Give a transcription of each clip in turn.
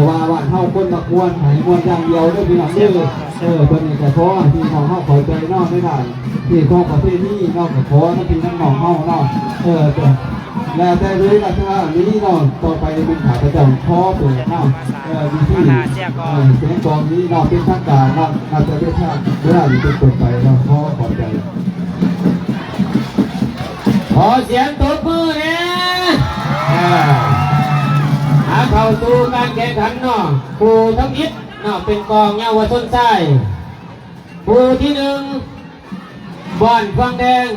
ວ່າບ້ານເຮົາຄົນມັກມ່ວນ ໃຫ້ມ່ວນຢ່າງດຽວເດີພີ່ນ້ອງເດີ. ເອີ ບັດນີ້ກໍຂໍໃຫ້ພີ່ນ້ອງເຮົາເຂົ້າໃຈເນາະ ໃນດ້ານທີ່ຂອງປະເພນີເນາະ ກໍຂໍນຳພີ່ນຳນ້ອງເຮົາເນາະ ເອີ ແລ້ວແຕ່ເລີຍ ລັກສະນະນີ້ເນາະ. ຕໍ່ໄປນີ້ແມ່ນຂ້າພະເຈົ້າຂໍເປີດເນາະ ເອີ ພິທີ ເອີ ແສງກອງນີ້ເນາະ ເປັນທາງການເນາະ ນັບແຕ່ເວລາ ເວລານີ້ເປັນຕົ້ນໄປເນາະ. ຂໍຂອບໃຈ. ຂໍສຽງຕົບມືແດ່. ເອີ ຫາເຂົ້າສູ່ການແຂ່ງຂັນເນາະ ຄູ່ທຳອິດເນາະ ເປັນກອງເຍົາວະຊົນຊາຍ. ຄູ່ທີໜຶ່ງ ບ້ານຝັ່ງແດງ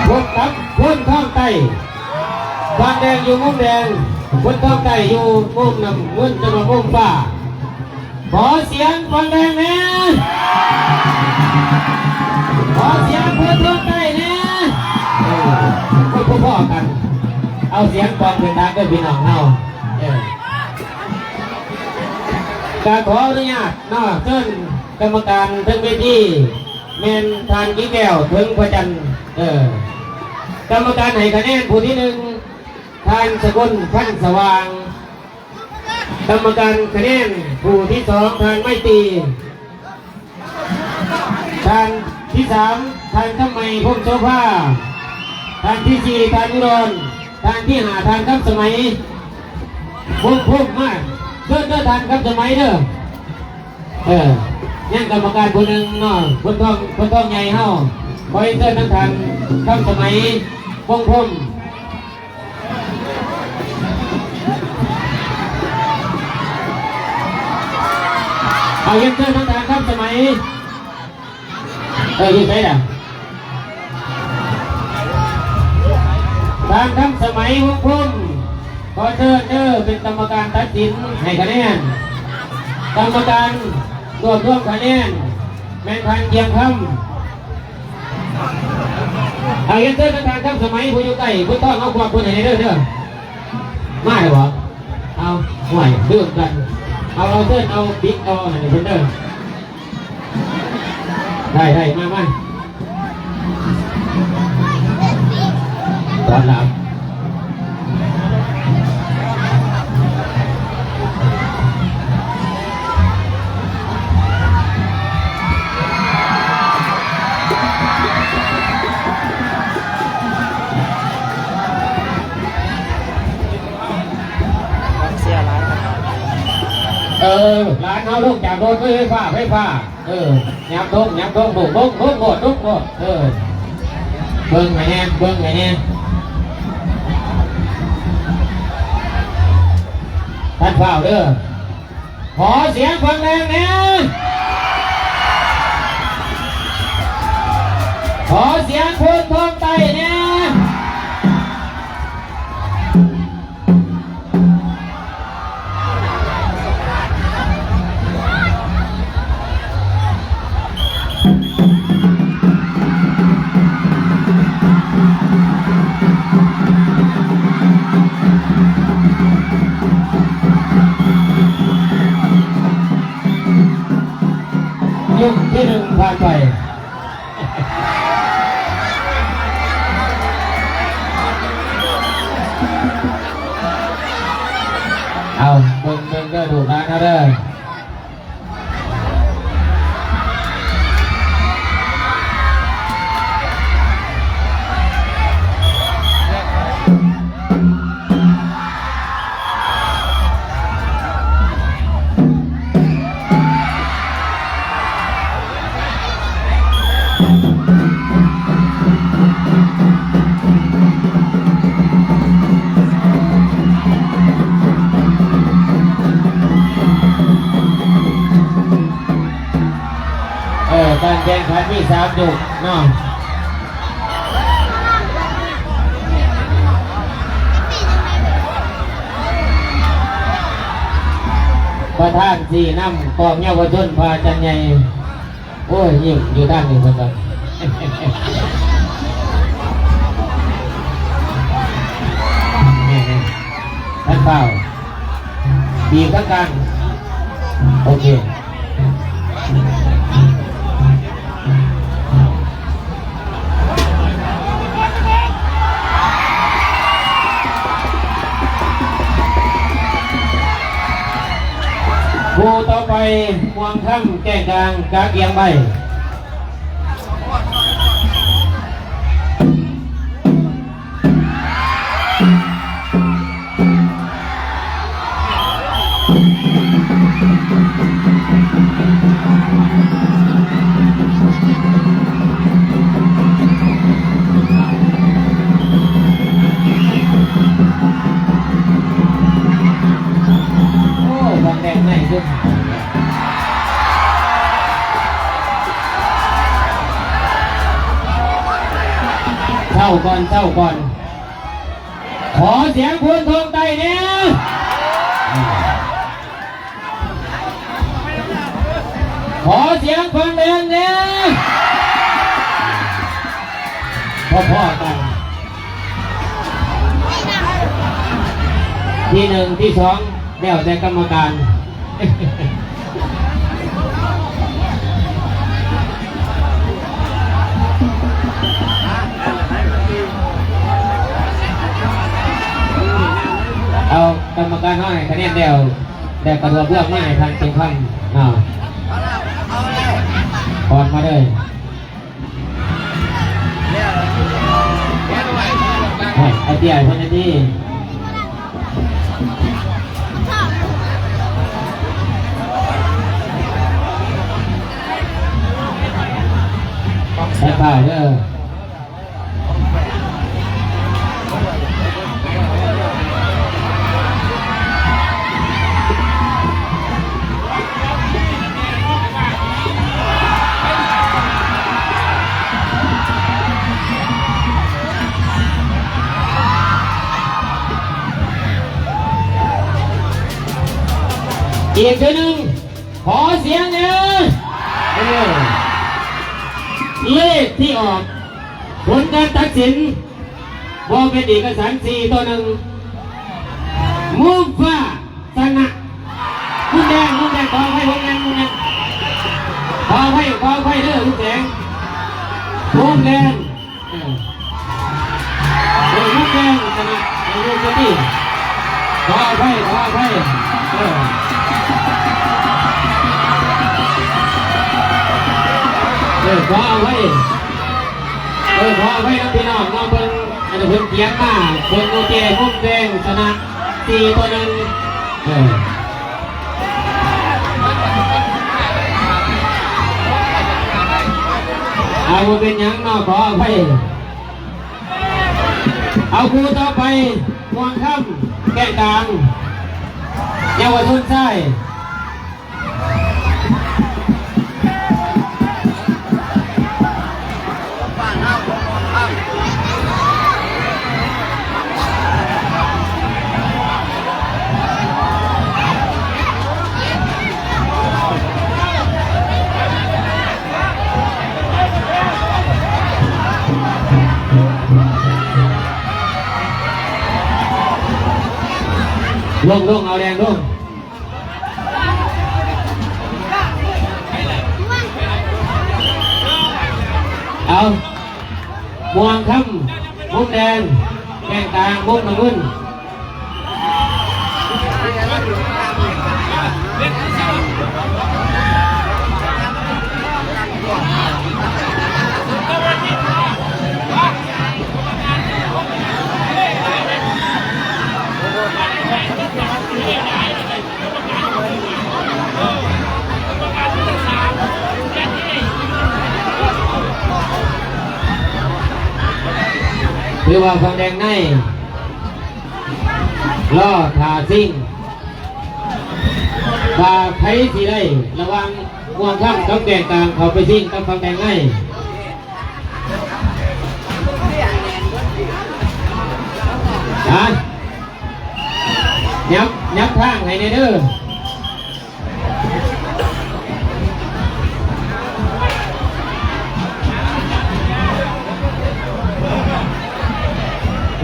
ພົບກັບໂພນທອງໃຕ້. ຝັ່ງແດງຢູ່ມຸມແດງ ໂພນທອງໃຕ້ຢູ່ມຸມນ້ຳເງິນ ຫຼືວ່າມຸມຟ້າ. ຂໍສຽງຝັ່ງແດງແດ່. ຂໍສຽງໂພນທອງໃຕ້ແດ່. ເອີ ຄົນພໍໆກັນ ເອົາສຽງກອງເປັນທາງເດີພີ່ນ້ອງເຮົາ. ເອີ ກະຂໍອະນຸຍາດເນາະ ເຊີນກຳມະການເທິງເວທີ ແມ່ນທ່ານກິແກ້ວ ເຖິງພະຈັນ. ເອີ ກຳມະການໃຫ້ຄະແນນຜູ້ທີໜຶ່ງ ທ່ານສະກົນ ພັນສະຫວ່າງ. ກຳມະການຄະແນນຜູ້ທີສອງ ທ່ານໄມຕີ. ທ່ານທີສາມ ທ່ານຄຳໃໝ ພົມໂສພາ. ທ່ານທີສີ່ ທ່ານອຸດອນ. ທ່ານທີຫ້າ ທ່ານຄຳສະໄໝ ວົງພົມ. ມາ ເຊີນເດີທ່ານຄຳສະໄໝເດີ. ເອີ ຍັງກຳມະການຜູ້ໜຶ່ງເນາະ ຄົນທ້ອງ ຄົນທ້ອງໃຫຍ່ເຮົາ. ຂໍເຊີນນຳທ່ານຄຳສະໄໝ ວົງພົມ. ເອົາ ຮຽນເຊີນນຳທ່ານຄຳສະໄໝ. ເອີ ຢູ່ໃສລະ? ທ່ານຄຳສະໄໝ ວົງພົມ ຂໍເຊີນເດີ ເປັນກຳມະການຕັດສິນໃຫ້ຄະແນນ. ກຳມະການລວບລວມຄະແນນ ແມ່ນທ່ານ ກຽງຄຳ. ເອົາ ຮຽນເຊີນນຳທ່ານຄຳສະໄໝ ຜູ້ຢູ່ໃກ້ ຜູ້ຕ້ອງເອົາພວກເພິ່ນໃຫ້ແດ່ເດີ ເດີ. ມາແລ້ວບໍ່? ເອົາ ຫ້ວຍ ລືມກັນ. ເອົາ ເອົາເຊີນ ເອົາປິກ ເອົາອັນນັ້ນໃຫ້ເພິ່ນເດີ. ໄດ້ ໄດ້ ມາ ມາ ຕ້ອນຮັບ. ກອງເຊຍຫຼາຍຂະໜາດ. ເອີ ຫຼານເຮົາລົງຈາກລົດເລີຍ ໄຟຟ້າ ໄຟຟ້າ. ເອີ ຫຍັບລົງ ຫຍັບລົງ ລົງ ລົງ ລົງໂລດ ລົງໂລດ. ເອີ ເບິ່ງໃຫ້ແດ່ ເບິ່ງໃຫ້ແດ່ ທ່ານຟ້າວເດີ. ຂໍສຽງຝັ່ງແດງແດ່. ຂໍສຽງໂພນທອງໃຕ້ແດ່. ຍົກທີໜຶ່ງຜ່ານໄປ. ເອົາ ເບິ່ງ ເບິ່ງເດີ ລູກຫຼານເຮົາເດີ. ເອີ ການແຂ່ງຂັນມີສາມຍົກເນາະ. ປະທານຊີ້ນຳກອງເຍົາວະຊົນພະຈັນໃຫຍ່. ໂອ້ຍ ຍິ້ມຢູ່ທາງນີ້ເພິ່ນວ່າ ແນ່ໆ ທ່ານຟ້າວ ບີບທາງກາງ ໂອເຄ. ເ ຄູ່ຕໍ່ໄປ ມ່ວງຄຳ ແກ້ງກາງ ກາກຽງໃບ. ໂອ້ ບັກແດງໃນຄືຂາວ. ເຊົາກ່ອນ ເຊົາກ່ອນ. ຂໍສຽງຄົນທາງໃຕ້ແດ່. ຂໍສຽງຝັ່ງແດງແດ່. ພໍໆກັນ ທີໜຶ່ງ ທີສອງ ແລ້ວແຕ່ກຳມະການ. ເອົາ ກຳມະການເຮົາໃຫ້ຄະແນນແລ້ວ ແລ້ວກະລວບລວມມາໃຫ້ທ່ານເປັນຄຳເນາະ. ອອກມາເລີຍ. ໂອ້ຍ ໄອເດຍເພິ່ນນີ້ ແຊະພ້າວເດີ. ອີກເທື່ອໜຶ່ງ ຂໍສຽງແດ່. ເອີ ເລກທີ່ອອກ ຜົນການຕັດສິນ ບໍ່ເປັນເອກະສັນ ສີ່ຕໍ່ໜຶ່ງ ມຸມຟ້າຊະນະ ມຸມແດງ ມຸມແດງ ຂໍອະໄພ ມຸມແດງ ມຸມແດງ ຂໍອະໄພ ຂໍອະໄພເດີ ມຸມແດງ ມຸມແດງ ເອີ ເອີ ມຸມແດງຊະນະ ເອີ ຢູ່ທີ່ ຂໍອະໄພ ຂໍອະໄພ ເອີ ເອີ ຂໍອະໄພ ເອີ ຂໍອະໄພນຳພີ່ນ້ອງເນາະ ເບິ່ງອັນເພິ່ນກຽມມາ ເບິ່ງໂອເຄ ມຸມແດງຊະນະ ສີ່ຕໍ່ໜຶ່ງ ເອີ ເອົາ ບໍ່ເປັນຫຍັງເນາະ ຂໍອະໄພ. ເອົາ ຄູ່ຕໍ່ໄປ ມ່ວງຄຳ ແກ້ງກາງ ເຍົາວະຊົນຊາຍ. ລົງ ລົງ ເອົາແດງລົງ. ເອົາ ມ່ວງຄຳ ມຸມແດງ ແກ້ງກາງ ມຸມນ້ຳເງິນ. ຫຼືວ່າຝັ່ງແດງໃນ ລໍຖ້າຊິງ ວ່າໃຜຊິໄດ້ລະຫວ່າງມ່ວງຄຳກັບແກ້ງກາງ ເຂົ້າໄປຊິງກັບຝັ່ງແດງໃນ. ຮະ ຫຍັບ ຫຍັບທາງໃຫ້ແດ່ເດີ.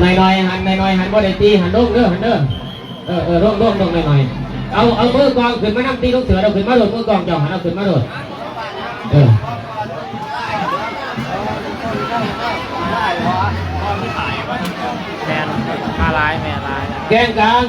ໜ້ອຍໆຫັ້ນ ໜ້ອຍໆຫັ້ນ ບໍ່ໄດ້ຕີ ຫັ້ນລົງເດີ ຫັ້ນເດີ. ເອີ ເອີ ລົງ ລົງ ລົງໜ້ອຍໆ. ເອົາ ເອົາມືກອງຂຶ້ນມານຳຕິ ລູກເສືອ ເອົາຂຶ້ນມາໂລດ ມືກອງເຈົ້າຫັ້ນ ເອົາຂຶ້ນມາໂລດ. ເອີ ແມ່ນ ມາຫຼາຍ ແມ່ນຫຼາຍ. ແກ້ງກາງ.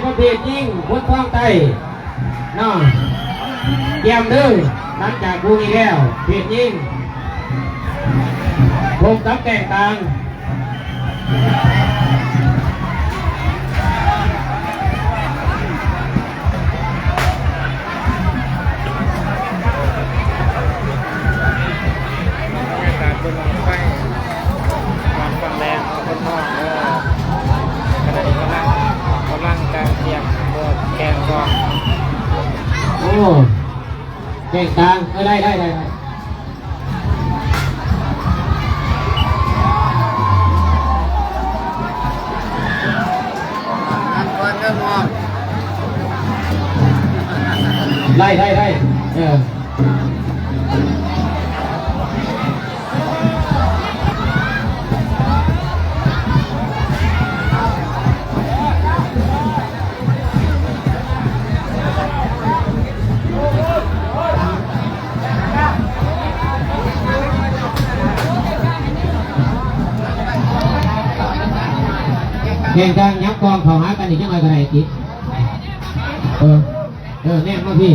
ປະເພດຍິງ ຄົນຄອງໃຕ້ເນາະ ກຽມເດີ. ຫຼັງຈາກຄູ່ນີ້ແລ້ວ ເພດຍິງ ພົບກັບແກ້ງຕ່າງ. ບັນຍາກາດບຸນບັ້ງໄຟ ວັດວັງແດງ ຄົນຮອດເດີ ຂະນະນີ້ກຳລັງ ກຳລັງການກຽມເພື່ອແຂ່ງກ່ອນ. ໂອ້ ແກ້ງຕ່າງ ເອີ ໄດ້ ໄດ້ ໄດ້ ໄດ້. ໄດ້ ໄດ້ ໄດ້ ເອີ. ແມ່ນການຫຍັບກ້ອງເຂົ້າຫາກັນອີກຈັກໜ້ອຍກໍໄດ້ຕິ. ເອີ ເອີ ແນມມາພີ້.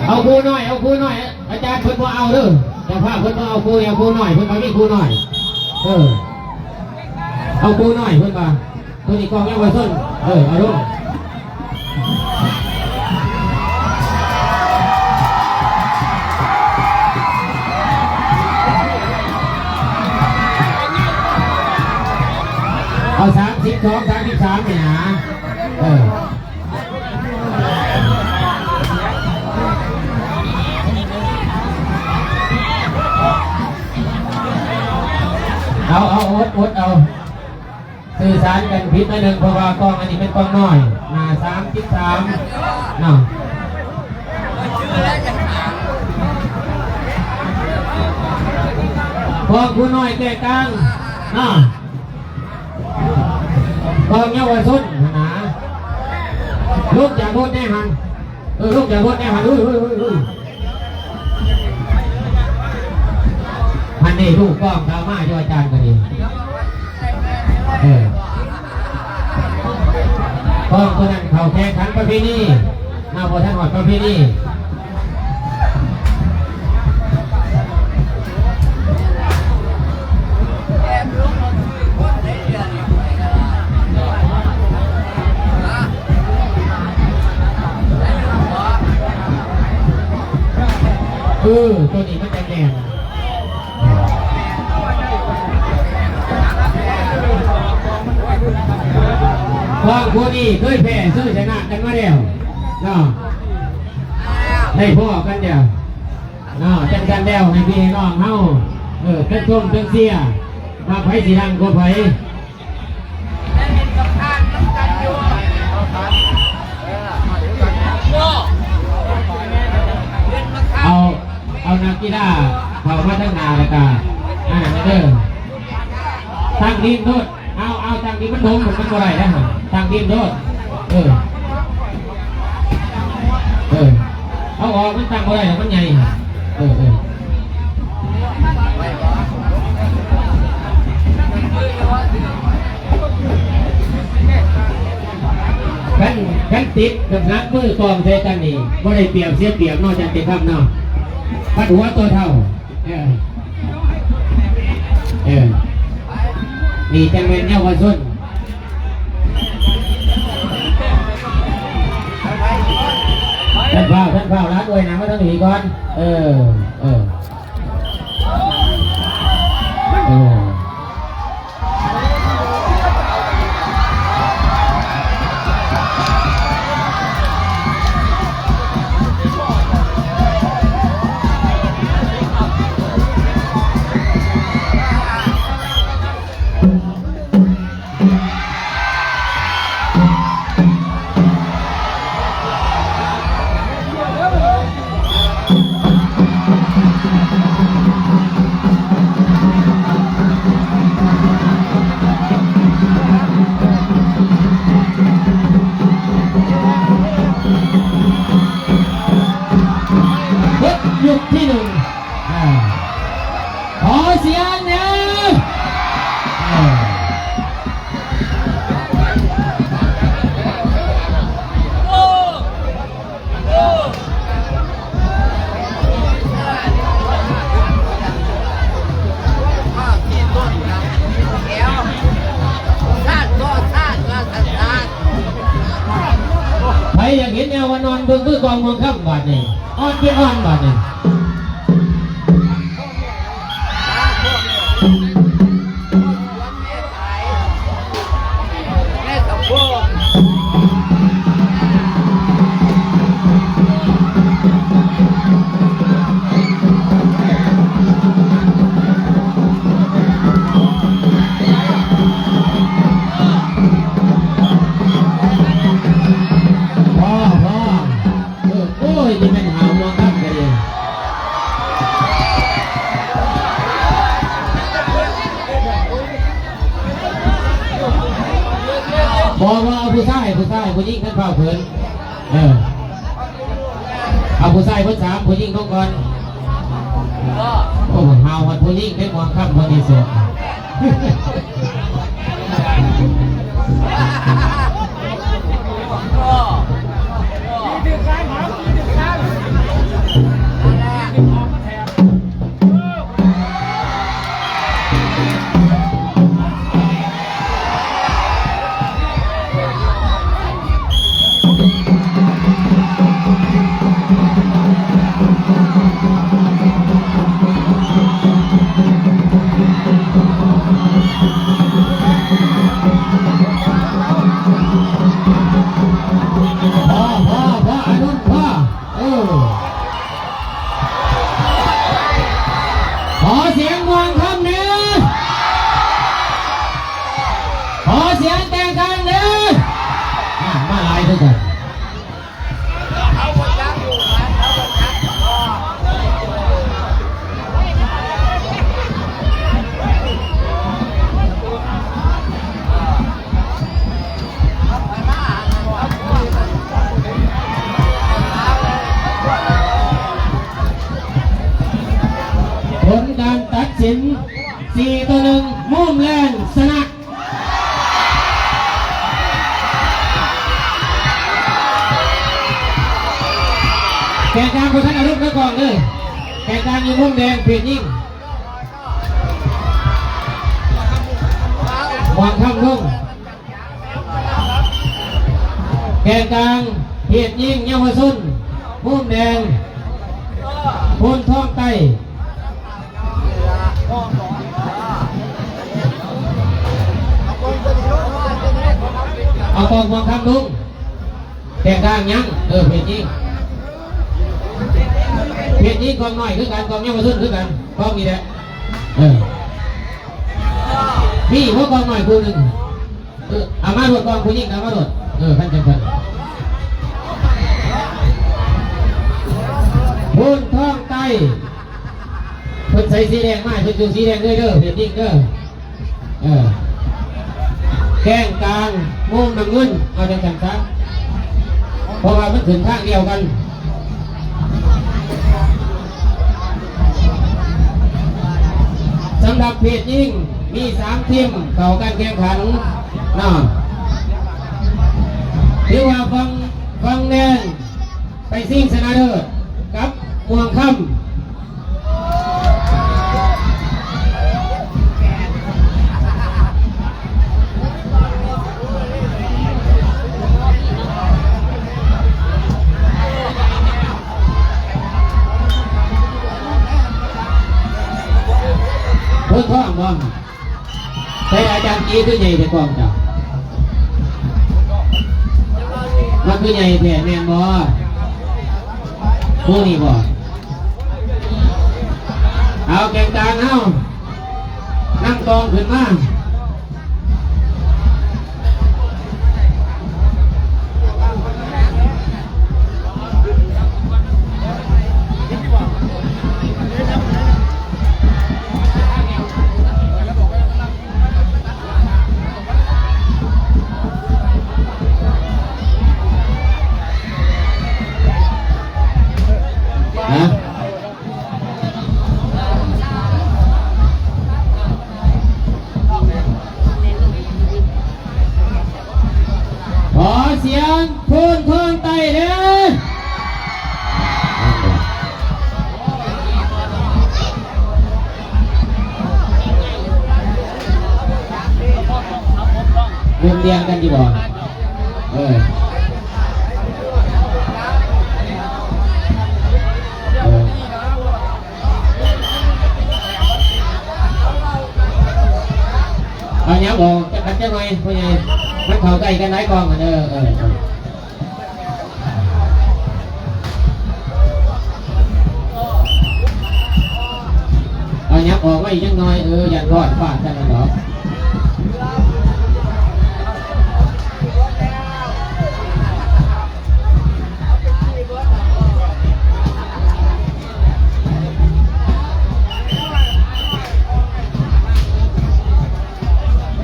ເອົາຄູ່ນ້ອຍ ເອົາຄູ່ນ້ອຍ ອາຈານເພິ່ນບໍ່ເອົາເດີ ເຈົ້າພາບເພິ່ນບໍ່ເອົາຄູ່ ເອົາຄູ່ນ້ອຍ ເພິ່ນວ່າມີຄູ່ນ້ອຍ. ເອີ ເອົາຄູ່ນ້ອຍ ເພິ່ນວ່າ ໂຕນີ້ກອງເຍົາວະຊົນ. ເອີ ເອົາລົງ ເອົາສາມສິບສອງ ສາມສິບສາມນີ້ຫາ. ເອີ ເອົາ ເອົາ ອົດ ອົດເອົາ ສື່ສານກັນຜິດໜ້ອຍໜຶ່ງ ເພາະວ່າກ້ອງອັນນີ້ເປັນກ້ອງນ້ອຍ ໜ້າສາມສິບສາມເນາະ. ກ້ອງຜູ້ນ້ອຍແກ້ງຕ່າງເນາະ. ກອງເຍົາວະຊົນຫັ້ນນາ ລົງຈາກລົດແດ່ຫັ້ນ ເອີ ລົງຈາກລົດແດ່ຫັ້ນ. ເອີ ເອີ ເອີ ເອີ ຫັ້ນນີ້ ລູກກອງເຂົ້າມາຢູ່ ອາຈານກໍດີ. ເອີ ກອງຕົວນັ້ນເຂົ້າແຂ່ງຂັນປະເພນີ ມາບໍ່ທັນຮອດປະເພນີ. ເອີ ໂຕນີ້ມັນຈະແມ່ນ ກອງຄູ່ນີ້ເຄີຍແພ້ເຄີຍຊະນະກັນມາແລ້ວເນາະ ໄດ້ພໍ້ກັນແລ້ວເນາະ. ຈັ່ງຊັ້ນແລ້ວ ໃຫ້ພີ່ໃຫ້ນ້ອງເຮົາ ເອີ ທັງຊົມທັງເຊຍ ວ່າໃຜຊິດັງກວ່າໃຜ. ເອົາ ເອົານັກກິລາເຂົ້າມາທາງໜ້າ ແລ້ວກະອັນນັ້ນເດີ ຕັ້ງດິນໂລດ. ເອົາ ເອົາ ຕັ້ງດິນ ມັນລົງ ມັນບໍ່ໄດ້ນະ ຕັ້ງດິນໂລດ. ເອີ ເອີ ເອົາອອກ ມັນຕັ້ງບໍ່ໄດ້ດອກ ມັນໃຫຍ່. ເອີ ເອີ ຄັນ ຄັນຕິດ ກະຫຍັບມືກ້ອງໃສ່ກັນນີ້ ບໍ່ໄດ້ປຽບເສຍປຽບເນາະ ຈັນເປັນທຳເນາະ ພັດຫົວໂຕເຖົ້າ. ເອີ ເອີ ນີ້ຈັ່ງແມ່ນເຍົາວະຊົນ. ທ່ານຟ້າວ ທ່ານຟ້າວ ຫຼານອວຍໜ້າມາທາງນີ້ກ່ອນ. ເອີ ເອີ ເອີ. ເບິດຍຸກທີໜຶ່ງ ອ່າ ຂໍສຽງແດ່ ເອີ. ວ່ານອນເບິ່ງຄືກອງເມືອງຄຳບາດນີ້ ອ່ອນເປັນອ່ອນບາດນີ້. ພໍ ພໍ ເອີ ໂອ້ຍ ຈະແມ່ນຫາວມາຄັກກະດີ ບໍ່ ບໍ່ ເອົາຜູ້ຊາຍ ຜູ້ຊາຍ ຜູ້ຍິງ ຄັນຟ້າວເຂີນ ເອີ ເອົາຜູ້ຊາຍເພິ່ນສາມ ຜູ້ຍິງລົງກ່ອນ. ໂອ້ ຫາວຮອດຜູ້ຍິງເດ້ ມອງຄຳບໍ່ໄດ້ສອກ. ພໍ ພໍ ພໍ ອານຸນ ພໍ ເອີ ຂໍສຽງມວງຄຳແດ່ ຂໍສຽງແກ່ງກາງແດ່ ອາ ມາຫຼາຍຄືກັນ. ຜົນການຕັດສິນ ສີ່ຕໍ່ໜຶ່ງ ມຸມແລງຊະນະ. ແກ່ນກາງບໍ່ທັນອາລົມນະກອງເດີ ແກ່ນກາງຢູ່ມຸມແດງ ເພດຍິງ ຫວັງຄຳລົງ ແກ່ນກາງ ເພດຍິງເຍົາວະຊົນ ມຸມແດງ ໂພນທອງໃຕ້. ເອົາກອງມອງຄຳລຸງ ແຕກຕ່າງຫຍັງ? ເອີ ເພດຍິງ ເພດຍິງກອງນ້ອຍຄືກັນ ກອງເຍົາວະຊົນຄືກັນ ກອງນີ້ແຫຼະ ເອີ ມີບໍ່ກອງນ້ອຍຄູ່ໜຶ່ງ? ເອີ ເອົາມາໂລດ ກອງຜູ້ຍິງເອົາມາໂລດ ເອີ ຄັນຈັ່ງຊັ້ນ ໂພນທອງໃຕ້ ເພິ່ນໃສ່ສີແດງມາ ເພິ່ນຢູ່ສີແດງເລີຍເດີ ເພດຍິງເດີ ເອີ ແກ້ງກາງມຸມນ້ຳເງິນ ເອົາຈັ່ງຊັ້ນຊະ ເພາະວ່າມັນຂຶ້ນທາງດຽວກັນ. ສຳລັບເພດຍິງ ມີສາມທີມເຂົ້າການແຂ່ງຂັນເນາະ ຖືວ່າຝັ່ງ ຝັ່ງແດງໄປຊິງຊະນະເລີດກັບມ່ວງຄຳ. ໂພນທອງບໍ່? ໃສ່ອາຈານກີຄືໃຫຍ່ແທ້ ກ້ອງເຈົ້າ ມັນຄືໃຫຍ່ແທ້ ແມ່ນບໍ່? ຜູ້ນີ້ບໍ່? ເອົາ ແກ່ນກາງເຮົາ ນຳກອງຂຶ້ນມາ. ຂໍສຽງໂພນທອງໃຕ້ແດ່. ເລື່ອງດຽງກັນຢູ່ບໍ່? ເອີ. ຈັກໜ່ອຍ ພໍ່ໃຫຍ່ ມັນເຂົ້າໃກ້ກັນຫຼາຍກ້ອງ ເອີ ເອີ ເອີ ເອົາ ຫຍັບອອກມາອີກຈັກໜ່ອຍ ເອີ ຢ້ານທອດຟາດກັນນັ້ນດອກ.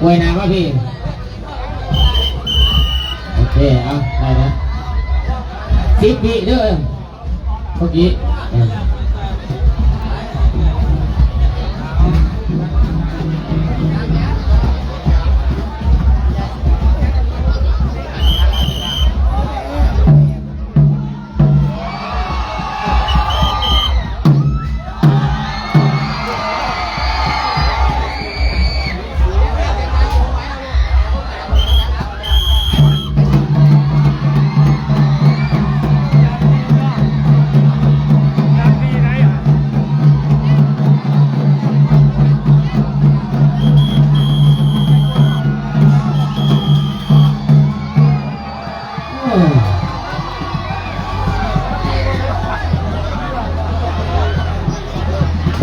ອວຍໜ້າມາພີ່ ໂອເຄ ເອົາ ໄດ້ແລ້ວ ສິບວິເດີ ເມື່ອກີ້ ເອີ.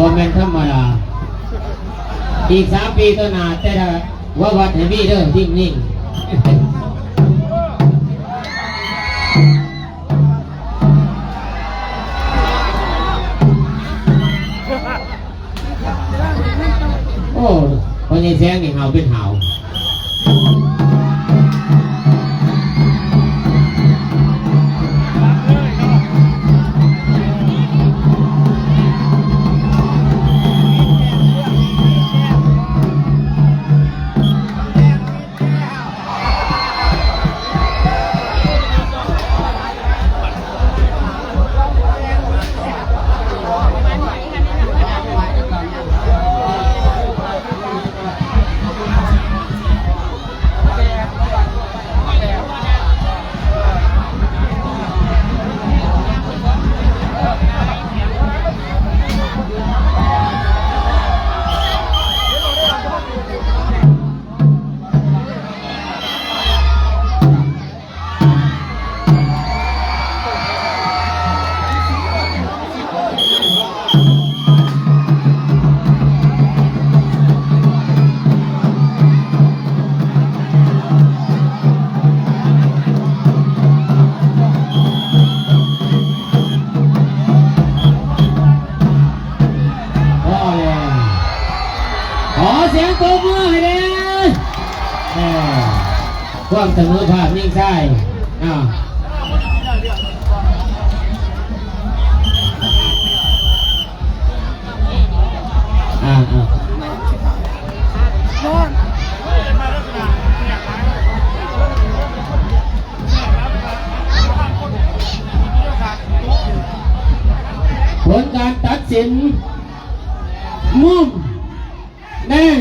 ບໍ່ແມ່ນທຳມະດາ ອີກສາມປີຕໍ່ໜ້າ ແຕ່ລະ ວ່າວັດໃຫ້ມີເດີ ຍິງຍິງ. ໂອ້ ພໍ່ໃຫຍ່ແສງນີ້ຫາວເປັນຫາວ. ພໍແລ້ວ ຂໍສຽງຕົບມືໃຫ້ແດ່ ເອີ ຄວາມສະເໝີພາບຍິງຊາຍ ເນາະ ອ່າ ອ່າ ຜົນການຕັດສິນ ມຸມ ແດງ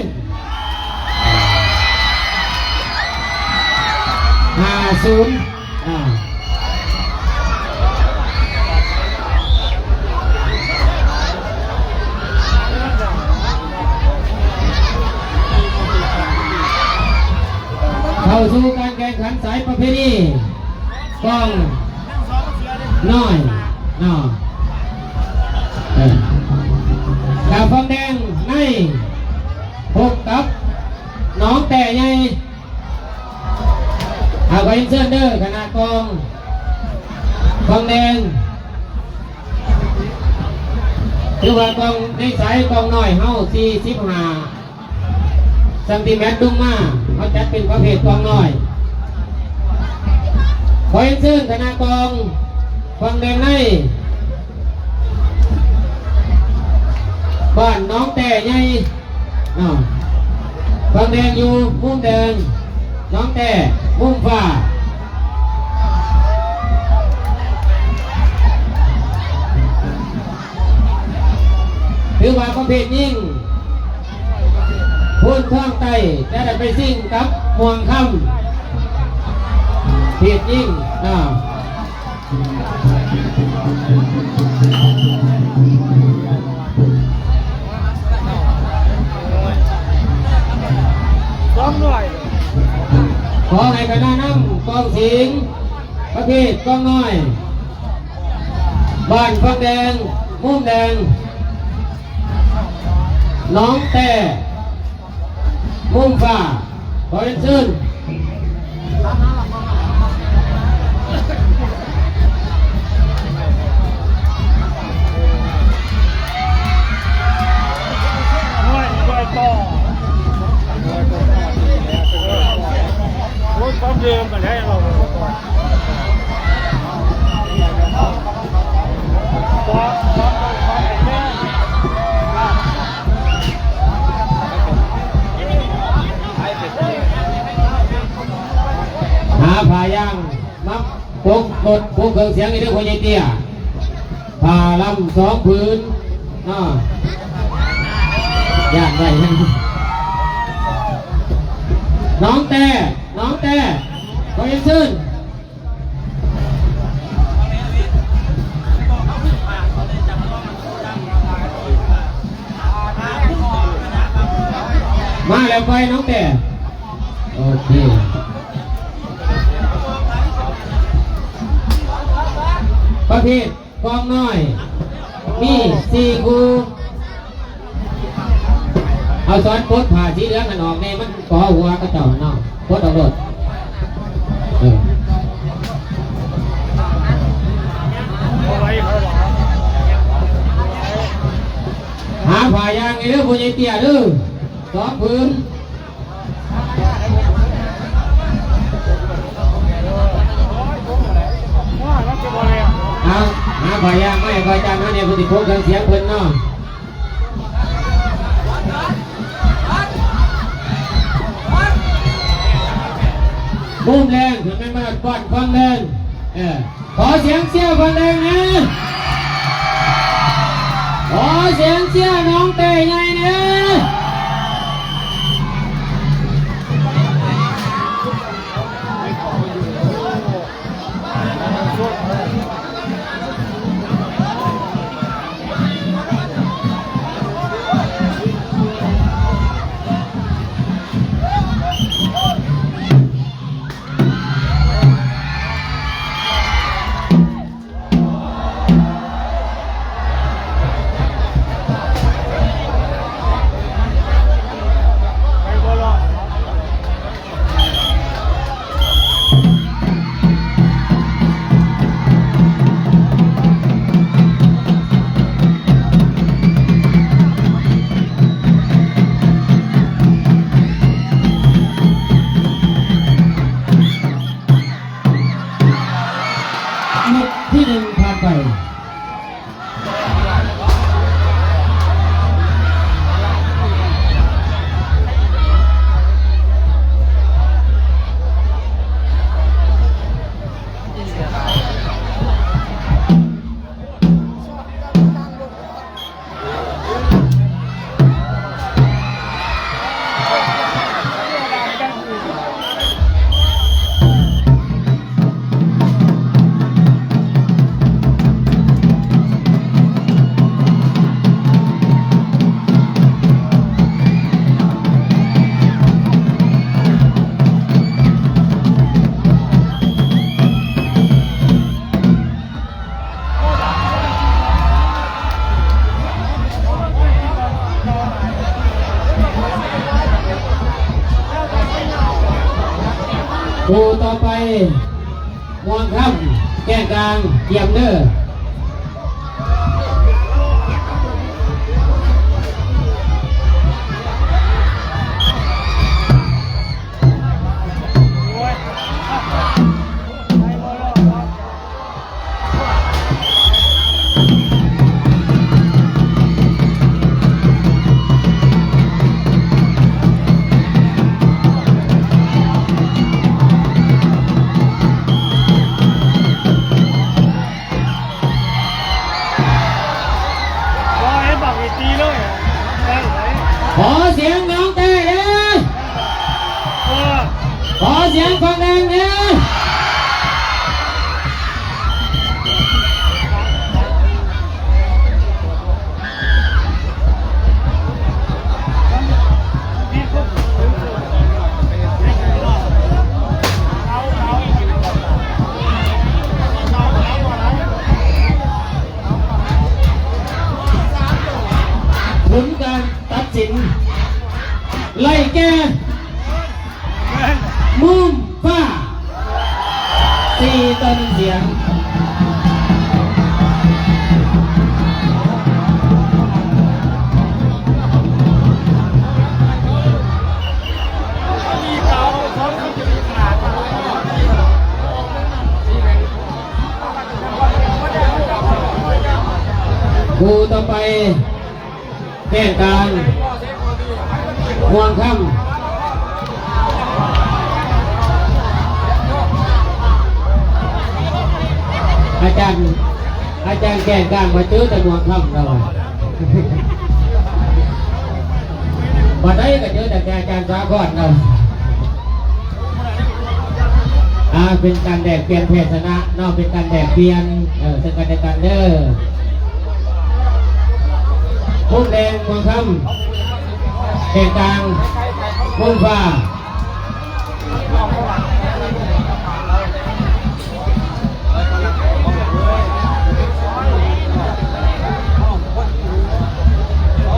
ຫ້າສູນ ອ່າ ເຂົ້າສູ່ການແຂ່ງຂັນສາຍປະເພນີ ກອງນ້ອຍເນາະ ເອີ ດາວຝັ່ງແດງໃນ ພົບກັບໜອງແຕ້ໃຫຍ່ ເອົາ ຂໍຮຽນເຊີນເດີ ຄະນະກອງຝັ່ງແດງ ຖືວ່າກອງໃນສາຍກອງນ້ອຍເຮົາ ສີ່ສິບຫ້າ ຊັງຕີແມັດລົງມາ ເຮົາຈັດເປັນປະເພດກອງນ້ອຍ. ຂໍຮຽນເຊີນຄະນະກອງຝັ່ງແດງໃນ ບ້ານໜອງແຕ້ໃຫຍ່ເນາະ ຝັ່ງແດງຢູ່ມຸມແດງ ໜອງແຕ້ມຸມຟ້າ. ຖືວ່າປະເພດຍິງ ໂພນທອງໃຕ້ຈະໄດ້ໄປຊິງກັບມ່ວງຄຳ ເພດຍິງເນາະ. ສອງຮ້ອຍ ຄະນະນຳກອງສິງ ປະເພດກອງນ້ອຍ ບ້ານຝັ່ງແດງ ມຸມແດງ ນ້ອງແຕ້ ມຸມຟ້າ ຂໍຮຽນເຊີນ. ຫາຜ້າຢາງມາປົກລົດ ປົກເຄື່ອງສຽງໃຫ້ເດີ ພໍ່ໃຫຍ່ເຕ້ຍ. ຜ້າລຳສອງຜືນເນາະ ຢ້ານໄດ້. ນ້ອງແຕ້ ນ້ອງແຕ້ ຂໍຮຽນເຊີນ. ມາແລ້ວໄປ ນ້ອງແຕ້ ໂອເຄ. ປະເພດກອງນ້ອຍ ມີສີ່ຄູ່. ເອົາ ສອນປົດຜ້າສີເຫຼືອງຫັ້ນອອກແດ່ ມັນກໍຫົວເຂົາເຈົ້າເນາະ ປົດອອກໂລດ. ເອີ ຫາຜ້າຢາງໃຫ້ເດີ ພໍ່ໃຫຍ່ເຕ້ຍເດີ ສອງຜືນ. ເອົາ ຫາຜ້າຢາງມາໃຫ້ພະອາຈານເຮົາແດ່ ເພິ່ນຊິປົກເຄື່ອງສຽງເພິ່ນເນາະ. ມຸມແດງ ຂຶ້ນໄປມາກອດຝັ່ງແດງ ເອີ ຂໍສຽງເຊຍຝັ່ງແດງແດ່ ຂໍສຽງເຊຍນ້ອງແຕ້ໃຫຍ່ແດ່. ทีหนึ่งผ่านไป ຄູ່ຕໍ່ໄປ ມ່ວງຄຳ ແກ້ງກາງ ກຽມເດີ. ຂໍສຽງນ້ອງແຕ້ເດີ ຂໍສຽງຝັ່ງແດງເດີ. ເ ສິນ ໄລ່ແກ່ ມູນຟ້າ ສີ່ຕໍ່ໜຶ່ງສຽງ. ຄູ່ຕໍ່ໄປ ແກ່ນກາງ ມ່ວງຄຳ. ອາຈານ ອາຈານແກ່ນກາງມາເຈີແຕ່ມ່ວງຄຳເນາະ ບັດໃດກໍເຈີແຕ່ ແຕ່ອາຈານສາຄອນເນາະ. ອ່າ ເປັນການແລກປ່ຽນແພ້ຊະນະເນາະ ເປັນການແລກປ່ຽນ ເອີ ເຊິ່ງກັນແລະກັນເດີ. ມຸມແດງ ມ່ວງຄຳ ແກ່ນກາງ ມົ້ງຟ້າ.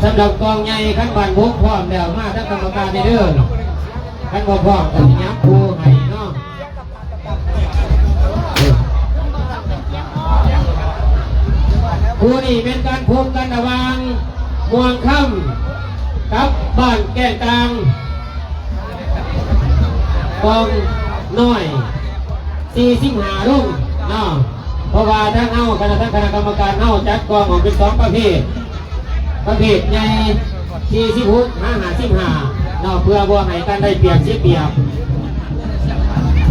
ສຳລັບກອງໃຫຍ່ ຄັນບ້ານບົກພ້ອມແລ້ວ ມາທາງກຳມະການເດີ. ຄັນບໍ່ພ້ອມກໍຊິຫຍັບຄູ່ໃຫ້ເນາະ. ຄູ່ນີ້ແມ່ນການພົບກັນລະຫວ່າງມ່ວງຄຳກັບບ້ານແກ້ງຕ່າງ ກອງນ້ອຍ ສີ່ສິບຫ້າລົງເນາະ. ເພາະວ່າທາງເຮົາ ຄະນະ ທາງຄະນະກຳມະການເຮົາຈັດກອງອອກເປັນສອງປະເພດ. ປະເພດໃຫຍ່ ສີ່ສິບຫົກ ຫາ ຫ້າສິບຫ້າເນາະ ເພື່ອບໍ່ໃຫ້ກັນໄດ້ປຽບເສຍປຽບ.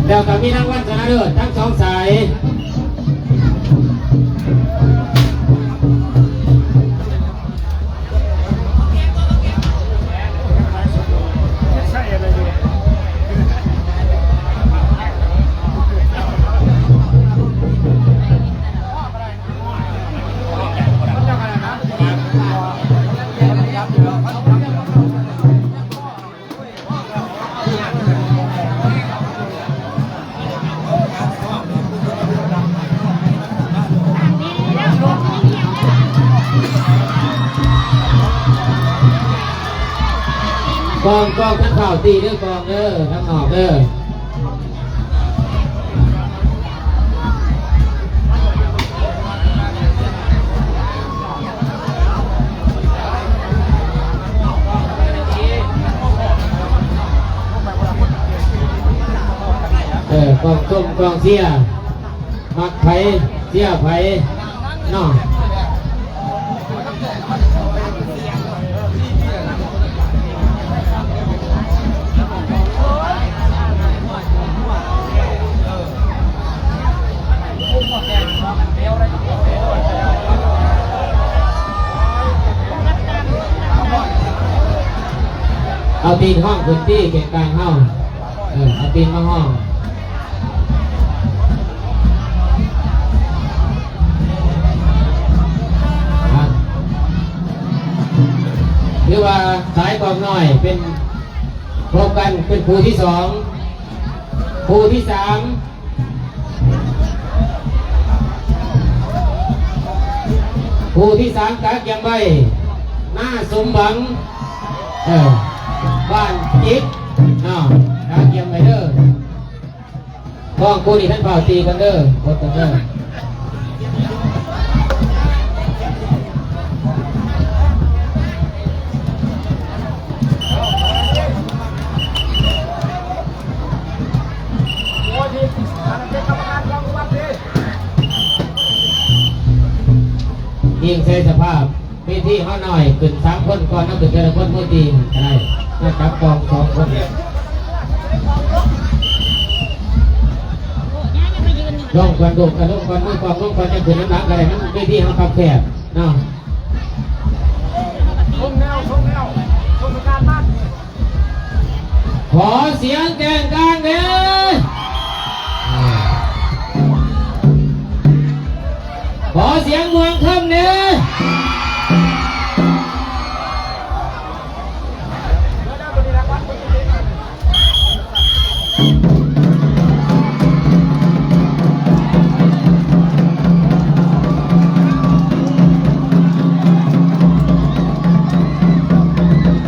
ແລ້ວກໍມີລາງວັນຊະນະເລີດທັງສອງສາຍ. ກອງ ກອງ ທາງເຂົ້າຕີເດີ ກອງເດີ ທາງອອກເດີ. ເອີ ກອງຊົມກອງເຊຍ ມັກໃຜເຊຍໃຜເນາະ. ເອົາຕີນຫ້ອງຂຶ້ນຕິ ແກ່ນກາງເຮົາ ເອີ ເອົາຕີນມາຫ້ອງ. ອ່ະ ຖືວ່າສາຍກອງນ້ອຍເປັນ ພົບກັນເປັນຄູ່ທີສອງ ຄູ່ທີສາມ ຄູ່ທີສາມ ກະກຽມໄວ້ ໜ້າສົມຫວັງ ເອີ ບ້ານຈິກເນາະ ກະກຽມໄວ້ເດີ. ກອງຄູ່ນີ້ທ່ານຟ້າວຕີກັນເດີ ກົດກັນເດີ. ອີງໃສ່ສະພາບ ເວທີເຮົາໜ້ອຍ ຂຶ້ນສາມຄົນກ່ອນ ເຮົາຂຶ້ນເທື່ອລະຄົນ ມືຕີກໍໄດ້ ມາຈັບກອງສອງຄົນ ລົງກ່ອນ ໂດດກະລົງກ່ອນ ມືກອງລົງກ່ອນ ຈັ່ງຂຶ້ນນຳຫຼັງກໍໄດ້ ມັນເວທີເຮົາຄັບແຄບເນາະ. ຂໍສຽງແກ້ງກາງແດ່ ຂໍສຽງມ່ວງຄຳແດ່. ເ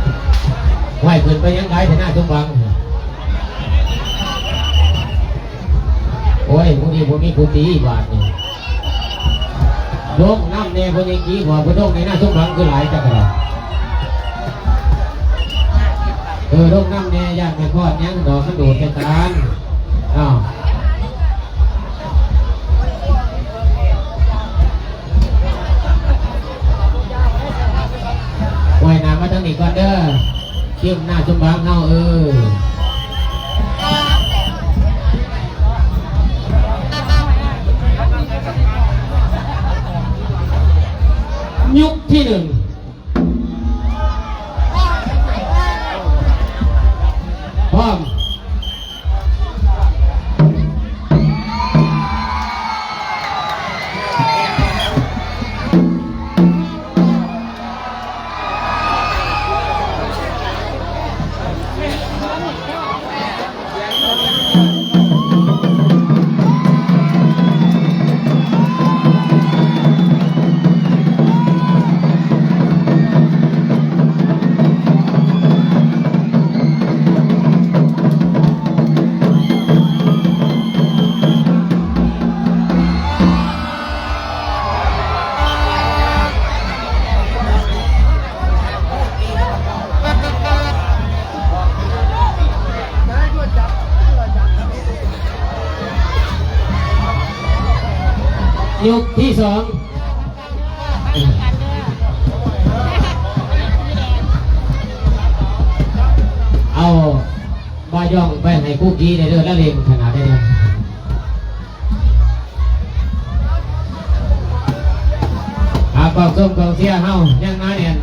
ຫ້ວຍ ຂຶ້ນໄປຫຍັງຫຼາຍແທ້ນາສົມຫວັງ? ໂອ້ຍ ມື້ນີ້ບໍ່ມີຜູ້ຕີບາດນີ້. ລົງນຳແດ່ ພໍ່ໃຫຍ່ກີ ບອກເພິ່ນລົງແດ່ນາສົມຫວັງ ຄືຫຼາຍຈັກກະດອກ. ເອີ ລົງນຳແດ່ ຢ້ານແມ່ຄອດຫຍັງດອກ ມັນໂດດໃສ່ກັນ. ອ້າວ ຫ້ວຍ ໜ້າມາທາງນີ້ກ່ອນເດີ ທີມນາສົມຫວັງເຮົາ. ເອີ ຍຸກທີໜຶ່ງ ພ້ອມ. ຍົກທີສອງ ເອົາບາຢອງໄປໃຫ້ຄູກີແດ່ເດີ ລະເລັ່ງຂະໜາດໃດ. ອາ ກອງຊົມກອງເຊຍເຮົາຍັງໜາແໜ້ນ.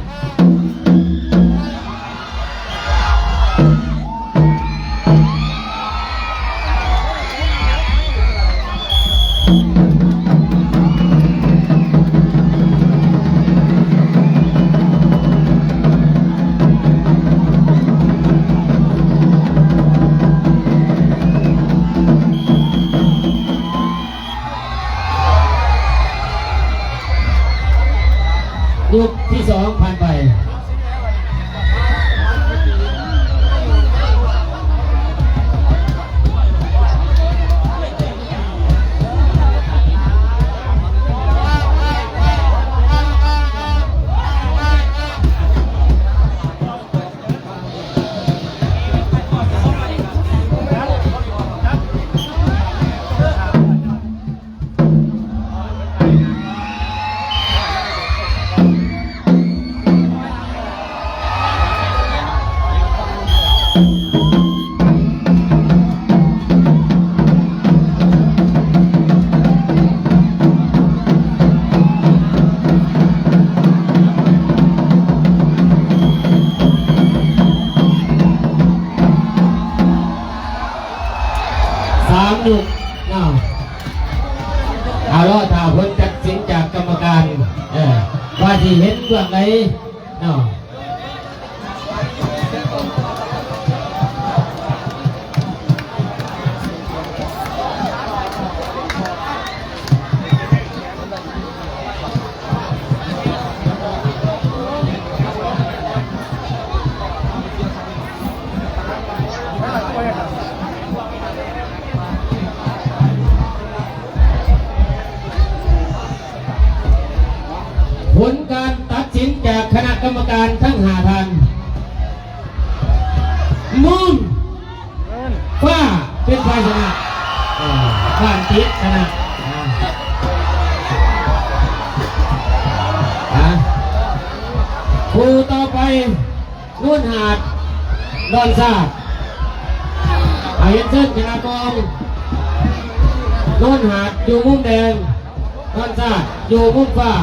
ຍົກທີສອງຜ່ານໄປ. ສາມຍົກເນາະ. ເອົາ ລໍຖ້າຜົນຕັດສິນຈາກກຳມະການ ເອີ ວ່າຊິເຫັນເບື້ອງໃດເນາະ. ຜົນການຕັດສິນຈາກຄະນະກຳມະການທັງຫ້າທ່ານ. ມູນຟ້າເປັນຝ່າຍຊະນະ. ເອີ ບ້ານຕິດຊະນະ. ອາ ຄູ່ຕໍ່ໄປ ໂນນຫາດ ດອນຊາດ. ອາ ຮຽນເຊີນຄະນະກອງ ໂນນຫາດຢູ່ມຸມແດງ, ດອນຊາດຢູ່ມຸມຟ້າ.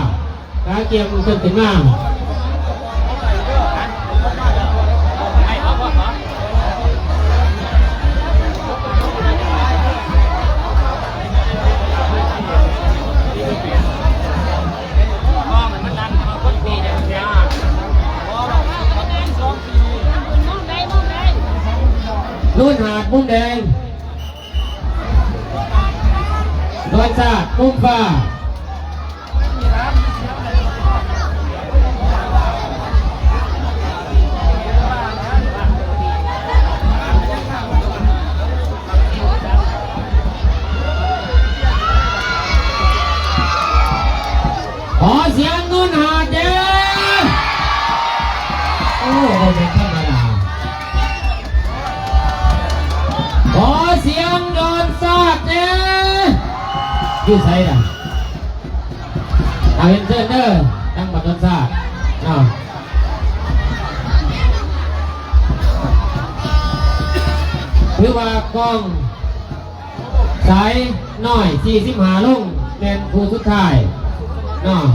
ກະກຽມເພິ່ນຂຶ້ນມາ. ໂນນຫາດ ມຸມແດງ. ດອນຊາດ ມຸມຟ້າ. ຢູ່ໃສລະ? ເອົາ ຮຽນເຊີນເດີ ທາງບ້ານດອນຊາດເນາະ. ຖືວ່າກອງສາຍນ້ອຍ ສີ່ສິບຫ້າລົງ ແມ່ນຄູ່ສຸດທ້າຍເນາະ.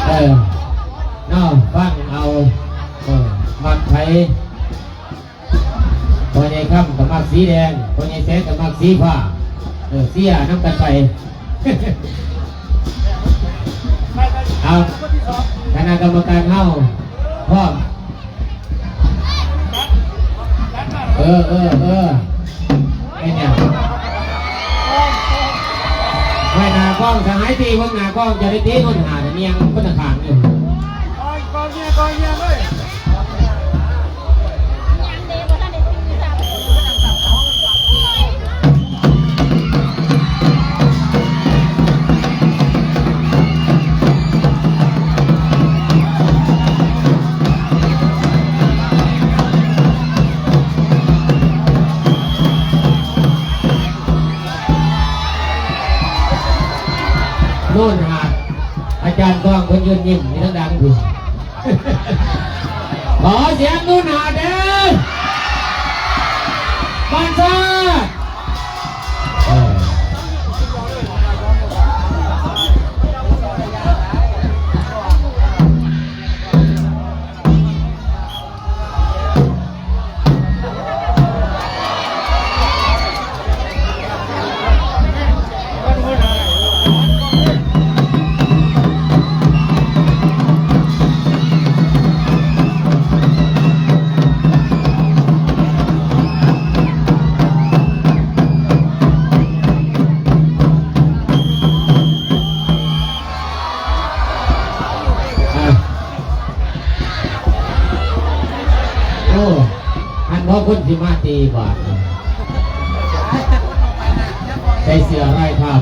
ເອີ ເນາະ ຟັງເອົາ ເອີ ມັກໃຜ ພໍ່ໃຫຍ່ຄຳກໍມັກສີແດງ ພໍ່ໃຫຍ່ແສງກໍມັກສີຟ້າ ເອີ ເຊຍນຳກັນໄປ. ເອົາ ຄະນະກຳມະການເຮົາພ້ອມ. ເອີ ເອີ ເອີ ເປັນຫຍັງ? ໄວ້ໜ້າກ້ອງ ສະຫາຍຕີເບິ່ງໜ້າກ້ອງ ຈະໄດ້ຕີໂນນຫາດ ແມ່ນຫຍັງຄົນລະຂ້າງຢູ່. ໂນນຫາດ ອາຈານກອງເພິ່ນຢືນຍິ້ມຢູ່ທາງຫຼັງພຸ້ນ. ຂໍສຽງໜູນຫາເດີ ບ້ານຊາດ. ໂອ້ ຫັ້ນບໍ່ຄົນຊິມາຕີບາດ ໃສ່ເສື້ອລາຍພາບ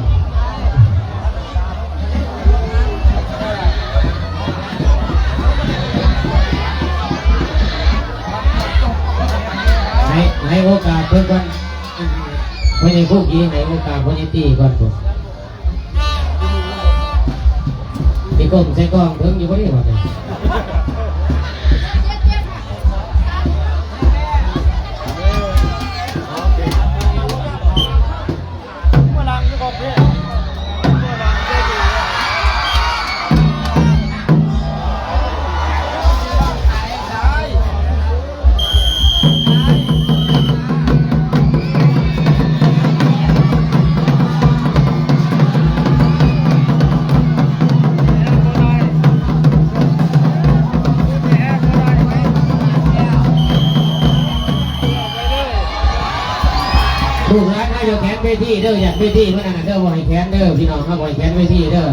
ໃຫ້ ໃຫ້ໂອກາດເພິ່ນກ່ອນ ອັນ ພໍ່ໃຫຍ່ໂຄກີ ໃຫ້ໂອກາດພໍ່ໃຫຍ່ຕີກ່ອນພຸ້ນ. ຊິກົ້ມໃສ່ກ້ອງເບິ່ງຢູ່ບໍ່ນີ້ບັດນີ້? ລູກຫຼານເຮົາຢ່າແຂນເວທີເດີ ຢ້ານເວທີມັນອັນນັ້ນເດີ ບໍ່ໃຫ້ແຂນເດີ ພີ່ນ້ອງເຮົາບໍ່ໃຫ້ແຂນເວທີເດີ.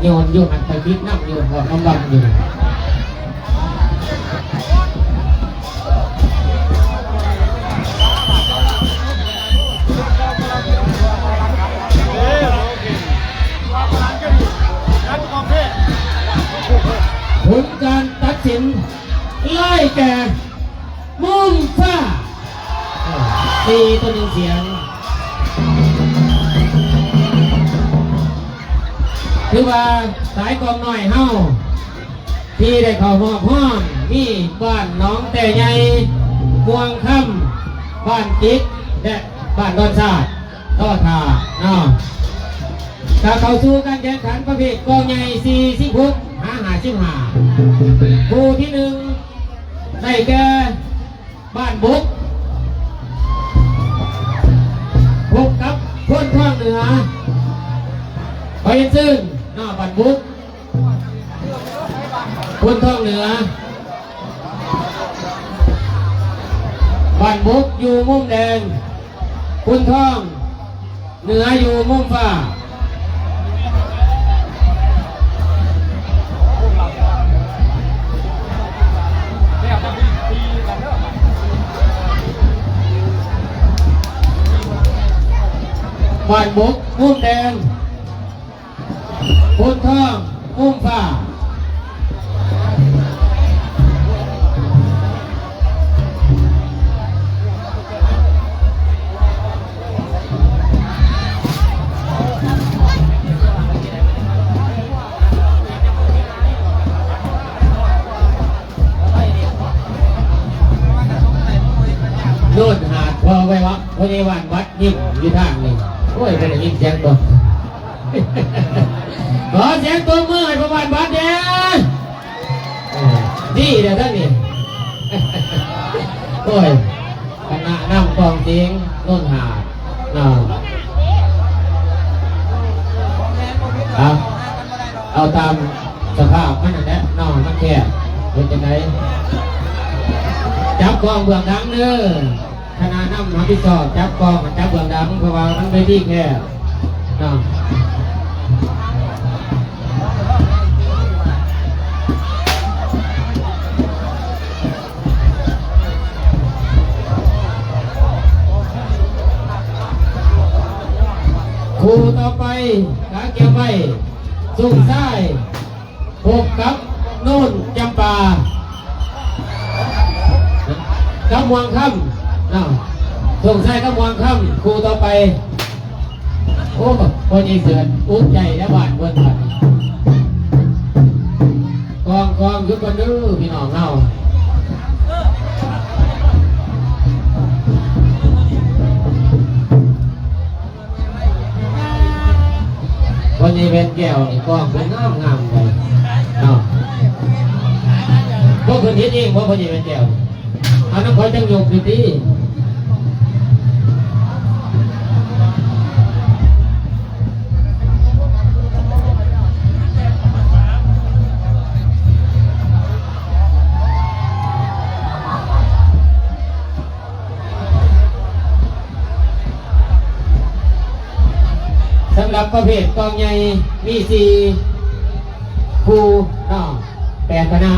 ໂຍນຢູ່ຫັ້ນ ຂ້ອຍຕິດນຳຢູ່ ຮອດນຳບັງຢູ່. ຜົນການຕັດສິນ ໄລ່ແກ່ ມຸມຟ້າ ສີ່ຕໍ່ໜຶ່ງສຽງ. ຖືວ່າສາຍກອງນ້ອຍເຮົາ ທີ່ໄດ້ເຂົ້າຮອບຮອງ ມີບ້ານໜອງແຕ້ໃຫຍ່, ມ່ວງຄຳ, ບ້ານຈິກ ແລະ ບ້ານດອນຊາດ ລໍຖ້າເນາະ. ກະເຂົ້າສູ່ການແຂ່ງຂັນປະເພດກອງໃຫຍ່ ສີ່ສິບຫົກ ຫາ ຫ້າສິບຫ້າ ຄູ່ທີໜຶ່ງ ໄດ້ແກ່ ບ້ານບົກ ພົບກັບໂພນທອງເໜືອ. ເປັນຊື່ນ ໜ້າບ້ານບຸກ ໂພນທອງເໜືອ ບ້ານບຸກຢູ່ມຸມແດງ ໂພນທອງເໜືອຢູ່ມຸມຟ້າ. ບ້ານບົກມຸມແດງ ໂພນທອງມຸມຟ້າ. ໂນນຫາດ ພໍໄວ້ວະ ພໍ່ໃຫຍ່ບ້ານວັດຍິ້ມຢູ່ທາງນີ້. ໂອ້ຍ ບໍ່ໄດ້ຍິນສຽງຕົນ. ຂໍສຽງຕົບມືໃຫ້ພໍ່ບ້ານວັດແດ່. ເອີ ດີແລ້ວທາງນີ້. ໂອ້ຍ ຄະນະນຳກອງສຽງໂນນຫາດເນາະ. ເອົາ ເອົາຕາມສະພາບມັນນັ້ນແຫຼະເນາະ ມັນແຄບ ເຮັດຈັ່ງໃດ? ຈັບກອງເບື້ອງຫຼັງເດີ. ຄະນະນຳຮັບຜິດຊອບຈັບກອງ ຈັບເບື້ອງຫຼັງ ເພາະວ່າມັນເວທີແຄບເນາະ. ຄູ່ຕໍ່ໄປ ກະກຽມໄວ້ ສົງຊາຍ ພົບກັບໂນນຈຳປາ ກັບມ່ວງຄຳເນາະ. ສົງຊາຍກັບມ່ວງຄຳ ຄູ່ຕໍ່ໄປ. ໂອ້ ພໍ່ໃຫຍ່ເສີດອຸກໃຈແລ້ວ ບ້ານເພິ່ນບັດນີ້. ກອງ ກອງ ຢຸດກ່ອນເດີພີ່ນ້ອງເຮົາ. ພໍ່ໃຫຍ່ແວ່ນແກ້ວນີ້ກອງເພິ່ນງາມໆ ໄດ໋ເນາະ. ບໍ່ຂຶ້ນເຮັດເອງບໍ່ ພໍ່ໃຫຍ່ແວ່ນແກ້ວ? ອັນນັ້ນຂ້ອຍຈັ່ງຍົກຢູ່ຕິ. ສຳລັບປະເພດກອງໃຫຍ່ມີສີ່ຄູ່ເນາະ ແປດຄະນະ.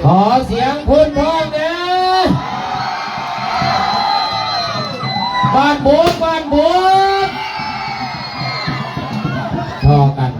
ຂໍສຽງໂພນທອງແດ່ ບ້ານບົກ ບ້ານບົກ ພໍກັນ.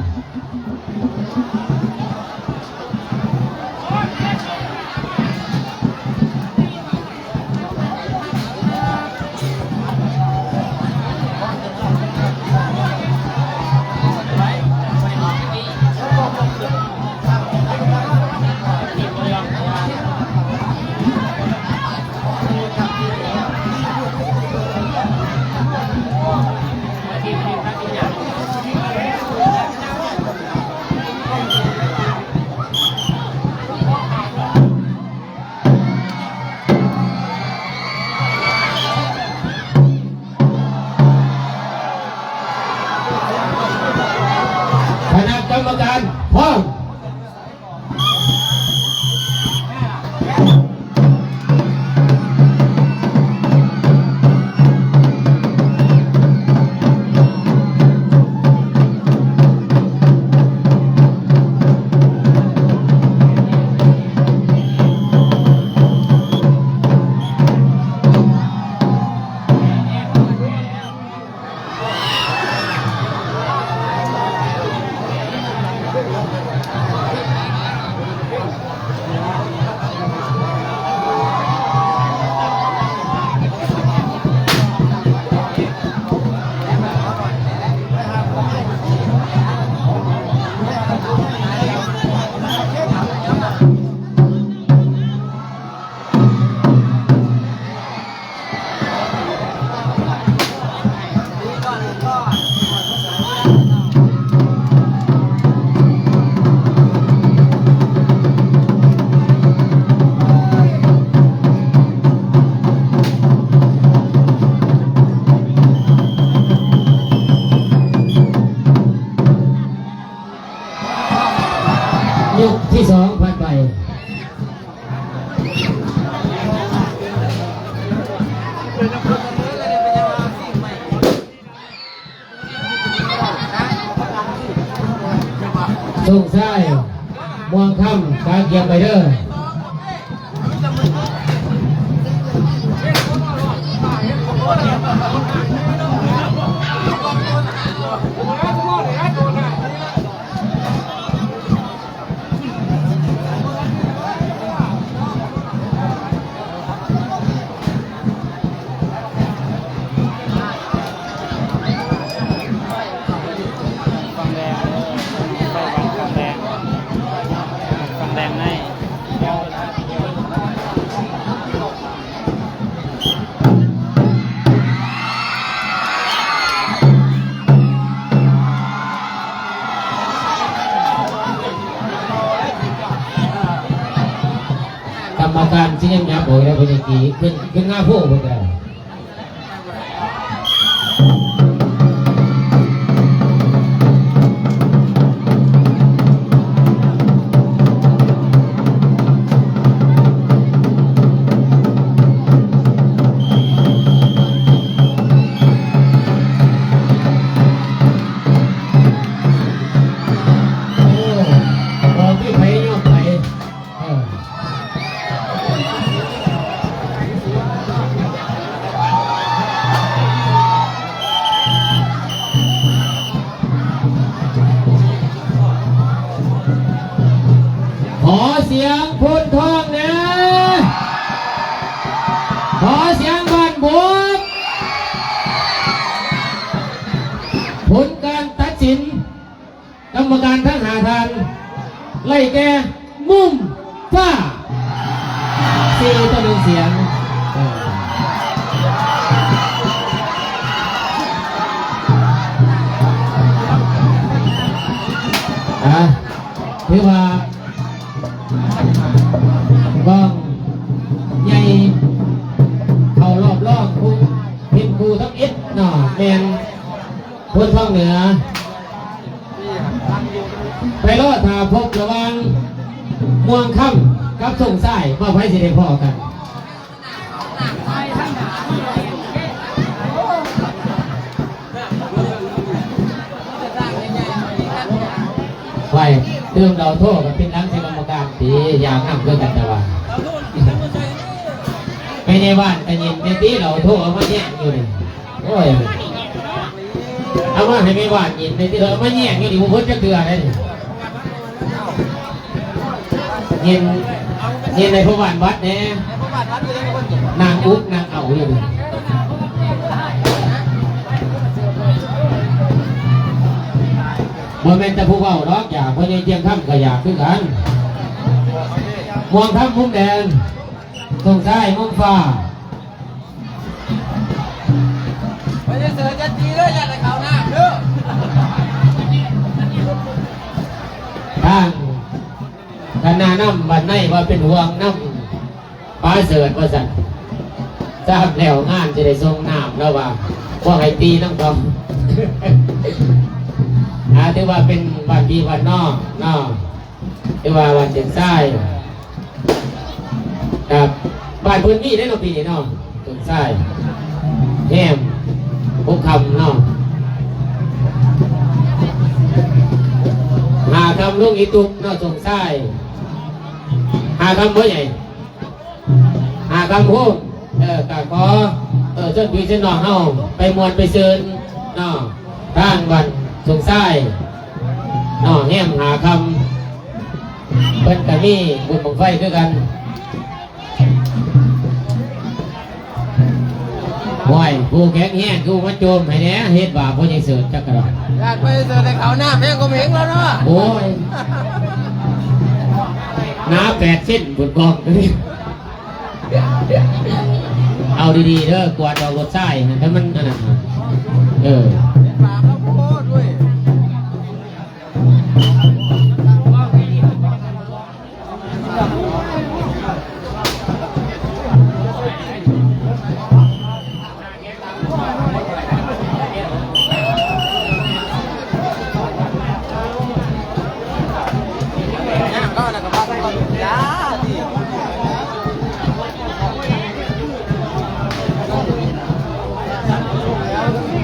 ຄະນະກຳມະການພ້ອມ. ສ ກທີສອງຜ່ານໄປ. ສົ່ງຊ້າຍ ມ່ວງຄຳ ກະກຽມໄປເດີ. ກຳມະການຊິຍັບອອກແລ້ວ ເພິ່ນຍັງກີຂຶ້ນ ຂຶ້ນງາໂພເພິ່ນກະໄດ້. ເອີ ບໍ່ມີໃຜຍອມໃຜ. ເອີ ຂໍສຽງໂພນທອງແດ່ ຂໍສຽງບ້ານບົກ. ຜົນການຕັດສິນ ກຳມະການທັງຫ້າທ່ານ ໄລ່ແກ່ມຸມຟ້າ ສີ່ຕໍ່ໜຶ່ງສຽງ. ເອີ ອ່າ ຖືວ່າກອງໃຫຍ່ເຂົ້າຮອບຮອງ ເປັນຄູ່ທຳອິດເນາະ ແມ່ນ ໂພນທອງເໜືອ ໄປລໍຖ້າພົບລະຫວ່າງມ່ວງຄຳກັບຊົງຊາຍ ວ່າໃຜຊິໄດ້ພໍ້ກັນ. ໄປຕື່ມເຫຼົ້າໂທກັບເປັນຫຼັງໃສ່ກຳມະການຕິ ຢາກນຳຄືກັນແຕ່ວ່າ ແມ່ໃຫຍ່ບ້ານກະຍິນແດ່ຕິ ເຫຼົ້າໂທເອົາມາແຍ່ງຢູ່ນີ້ ໂອ້ຍ. ເອົາມາໃຫ້ແມ່ບ້ານກິນໄດ້ຕິ ເອົາມາແຍ່ງຢູ່ນີ້ ບໍ່ເບິດຈັກເທື່ອເດ້. ເຫັນ ເຫັນໃນພໍ່ບ້ານບັດແດ່ ນາງອຸກນາງເອົາຢູ່ນີ້. ບໍ່ແມ່ນແຕ່ຜູ້ເວົ້າດອກ ຢາກ ພໍ່ໃຫຍ່ຈຽງຄຳກໍຢາກຄືກັນ. ມ່ວງຄຳ ມຸມແດງ ສົງຊາຍ ມຸມຟ້າ. ໄປເດີເສີ ຢ່າຕີເດີ ຢ່າໄດ້ເຂົ້ານ້ຳເດີ. ທາງຄະນະນຳບ້ານໃນວ່າເປັນຫ່ວງນຳປາເສີດວ່າຊັ້ນ, ຊາບແລ້ວງານຊິໄດ້ສົ່ງນ້ຳ ລາວວ່າບໍ່ໃຫ້ຕີນຳເຂົາ. ອ່າ ຖືວ່າເປັນບ້ານພີ່ບ້ານນ້ອງເນາະ. ຄືວ່າວັດເຊນຊາຍ ຄັບ ບ້ານເພິ່ນມີເດ້ເນາະ ປີນີ້ເນາະ ສົງຊາຍ ແຮມຫົກຄ່ຳເນາະ ຫ້າຄ່ຳລົງອີຕຸບເນາະ ສົງຊາຍ ຫ້າຄ່ຳບໍ່ໃຫຍ່ ຫ້າຄ່ຳໂຮມ. ເອີ ກະຂໍ ເອີ ເຊີນພີ່ເຊີນນ້ອງເຮົາໄປມ່ວນໄປຊື່ນເນາະ ທາງບ້ານສົງຊາຍເນາະ ແຮມຫ້າຄ່ຳ ເພິ່ນກະມີບຸນບັ້ງໄຟຄືກັນ. ໂອ້ຍ ຜູ້ແຂງແຮງຄືມາໂຈມໃຫ້ແດ່ ເຮັດບາບບໍ່ໃຫຍ່ເສີດຈັກກະດອກ. ຢາກໄປເສີດໃຫ້ເຂົານ້ຳແຮງກວ່າເຫັງແລ້ວເນາະ. ໂອ້ຍ ໜາແປດເຊັນພຸ້ນກອງ. ເອົາດີໆເດີ ກວາດອອກລົດຊາຍຫັ້ນ ຖ້າມັນອັນນັ້ນ ເອີ ເຮັດບາບແລ້ວໂພດເວີຍ.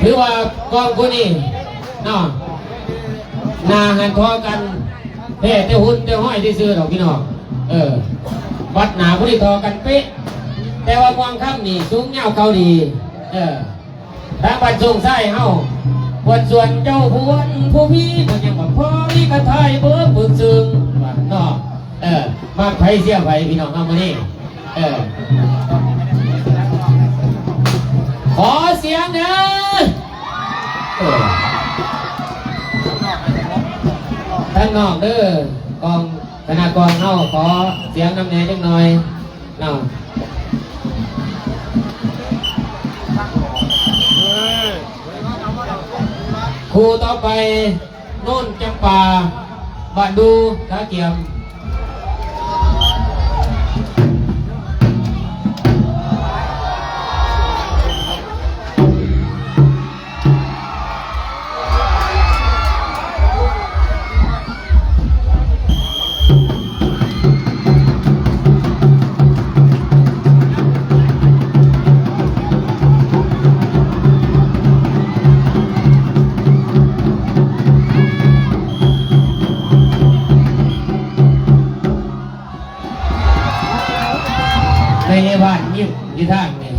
ຖືວ່າກອງຜູ້ນີ້ເນາະ ໜ້າຫັນທໍ່ກັນ ແພ້ແຕ່ຫຸ່ນແຕ່ຫ້ອຍຊື່ໆດອກພີ່ນ້ອງ. ເອີ ວັດໜ້າຜູ້ນີ້ທໍ່ກັນເປະ ແຕ່ວ່າມ່ວງຄຳນີ້ສູງຍາວເຂົາດີ. ເອີ ທາງບ້ານຊົງຊາຍເຮົາ ບວດສວນເຈົ້າພວນຜູ້ພີ ມັນຍັງບໍ່ພໍມີກະຖ່າຍເບີປຶກຊຶງວ່າເນາະ. ເອີ ມັກໃຜເຊຍໃຜພີ່ນ້ອງເຮົາມື້ນີ້. ເອີ ຂໍສຽງແດ່. ເອີ ທາງນອກເດີ ກອງ ຄະນະກອງເຮົາ ຂໍສຽງນຳແດ່ຈັກໜ່ອຍເນາະ. ຄູ່ຕໍ່ໄປ ໂນນຈຳປາ ບ້ານດູ ທ່າກຽມ. ແມ່ຍາຍບ້ານຍິ້ມຢູ່ທາງນີ້.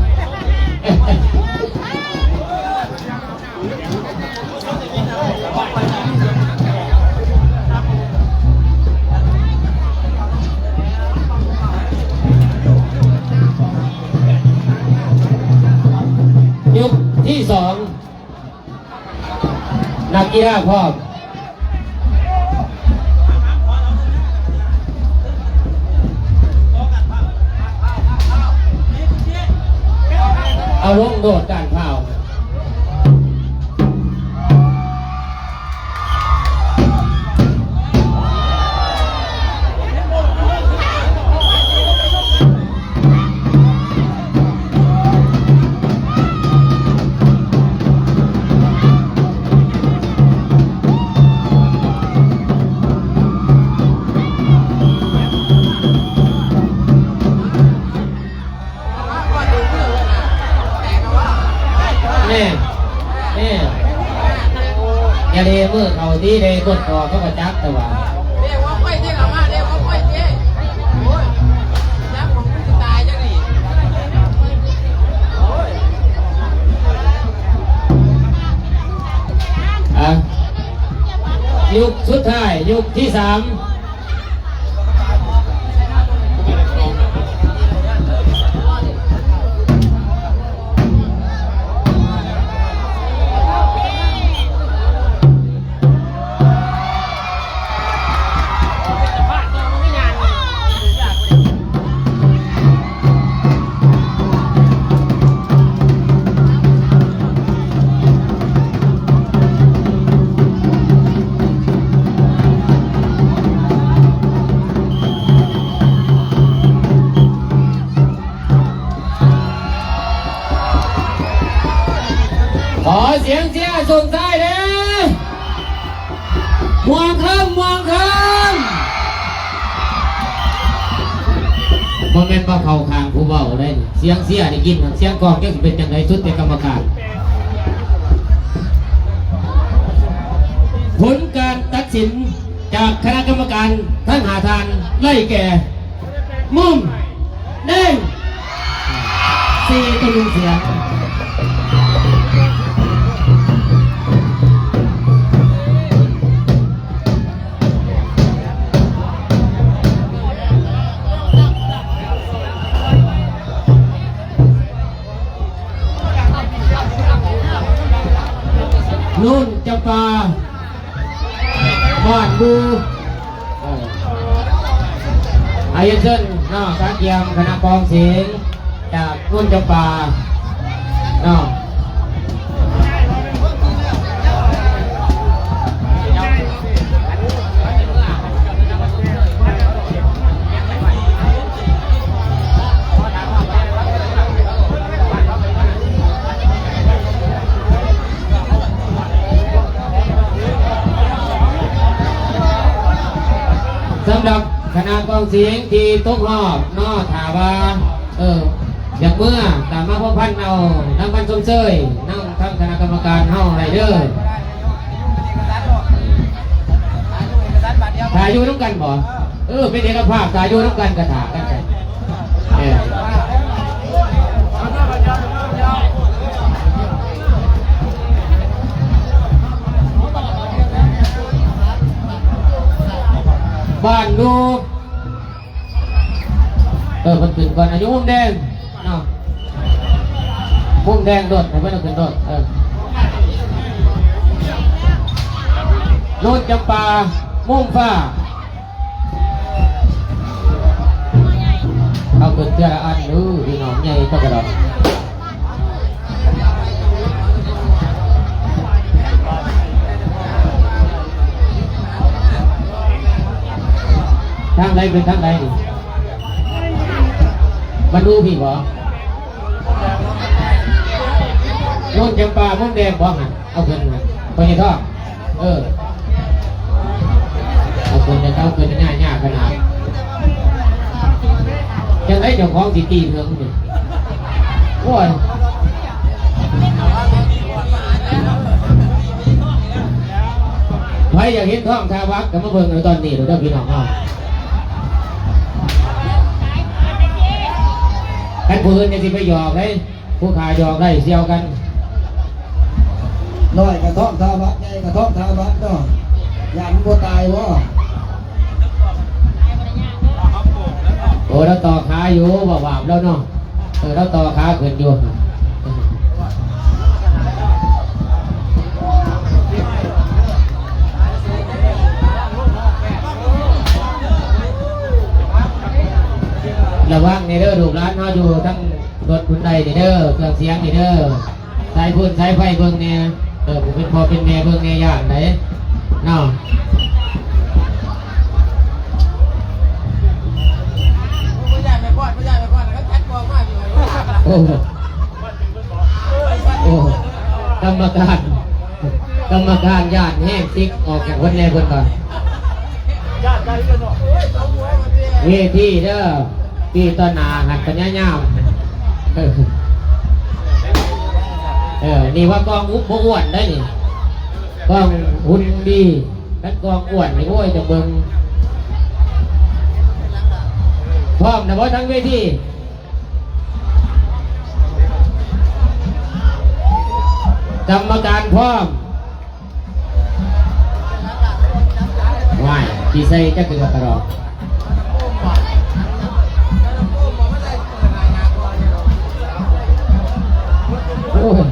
ຍຸກທີສອງ ນັກກິລາພ້ອມ. ເອົາລົງໂດດການພາວ. ແນ່ ແນ່ ຢ່າເດມືເຂົາຕິ ເດກົດຄອເຂົາກໍຈັບແຕ່ວ່າ. ອ່ະ ຍຸກສຸດທ້າຍ ຍຸກທີສາມ. ຂໍສຽງເຊຍສົ່ງທ້າຍແດ່. ມ່ວງຄຳ ມ່ວງຄຳ ບໍ່ແມ່ນວ່າເຂົ້າຂ້າງຜູ້ເວົ້າໄດ໋ ສຽງເຊຍໄດ້ຍິນ ສຽງກອງຈັກຊິເປັນຈັ່ງໃດ ສຸດແຕ່ກຳມະການ. ຜົນການຕັດສິນຈາກຄະນະກຳມະການທັງຫ້າທ່ານ ໄດ້ແກ່ ມຸມແດງ ສີ່ຕໍ່ໜຶ່ງສຽງ. ໂນນຈຳປາ ບ້ານບູ ເອີ ອາ ຮຽນເຊີນເນາະ ການກຽມຄະນະກອງສຽງຈາກໂນນຈຳປາເນາະ. ສຳລັບຄະນະກອງສຽງທີ່ຕົກຮອບເນາະ ຖ້າວ່າ ເອີ ຢາກເມືອ ກະມາພົວພັນເອົາລາງວັນຊົມເຊີຍນຳທາງ ຄະນະກຳມະການເຮົາໃຫ້ເດີ. ຖ້າຢູ່ນຳກັນບໍ່? ເອີ ເປັນເອກະພາບ ຖ້າຢູ່ນຳກັນກະຖ້າກັນໄປ. ເອີ ບ້ານດູ ເອີ ເພິ່ນຂຶ້ນກ່ອນ ອາ ຢູ່ມຸມແດງເນາະ ມຸມແດງໂດດ ໃຫ້ເພິ່ນເອົາຂຶ້ນໂດດ. ເອີ ໂນນຈຳປາ ມຸມຟ້າ ເອົາຂຶ້ນເທື່ອລະອັນ ເອີ ພີ່ນ້ອງໃຫຍ່ຕົວກະດອກ. ທາງໃດເປັນທາງໃດນີ້? ບັນດູພີ້ບໍ່? ໂນນຈຳປາ ມຸມແດງບໍ່ຫັ້ນ? ເອົາຂຶ້ນຫັ້ນ ພໍ່ໃຫຍ່ທອງ. ເອີ ເອົາຂຶ້ນ ເອົາຂຶ້ນຍາກໆຂະໜາດ. ຈັ່ງໃດເຈົ້າຂອງຊິຕີເຖິງນີ້? ໂອ້ຍ ໃຜຢາກເຫັນທອງທ່າວັກກະມາເບິ່ງເອົາຕອນນີ້ໂລດເດີພີ່ນ້ອງເຮົາ. ຄັນຜູ້ອື່ນຢ່າຊິໄປຫຍອກເດ້. ຜູ້ຂ້າຫຍອກໄດ້ສ່ຽວກັນ. ນ້ອຍກະທ້ອງທ່າວັກ ໃຫຍ່ກະທ້ອງທ່າວັກເນາະ. ຢ້ານມັນບໍ່ຕາຍບໍ່? ໂອ້ ລາວຕໍ່ຂາຢູ່ ບໍ່ບາບລາວເນາະ. ເອີ ລາວຕໍ່ຂາຂຶ້ນຢູ່. ລະວັງແດ່ເດີ ລູກຫຼານເຮົາຢູ່ທາງ ລົດພຸ້ນໄດ້ນີ້ເດີ ເຄື່ອງສຽງນີ້ເດີ ສາຍຟືນສາຍໄຟເບິ່ງແດ່. ເອີ ຜູ້ເປັນພໍ່ເປັນແມ່ເບິ່ງແດ່ ຢ້ານໃດເນາະ. ໂອ້ ໂອ້ ກຳມະການ ກຳມະການຢ້ານແຮງ ຕິກອອກຈາກຄົນແດ່ເພິ່ນວ່າ. ເວທີເດີ ປີຕໍ່ໜ້າຫັ້ນພະຍາຍາມ. ເອີ ເອີ ນີ້ວ່າກ້ອງອຸບບໍ່ອ້ວນໄດ໋ນີ້ ກ້ອງຫຸ່ນດີ. ຄັນກ້ອງອ້ວນນີ້ ໂອ້ຍ ຈະເບິ່ງ. ພ້ອມແລ້ວບໍ່ທາງເວທີ? ກຳມະການພ້ອມ. ວ້າຍ ຊິໃສ່ຈັກເທື່ອກະດອກ. ໂອ້ຍ.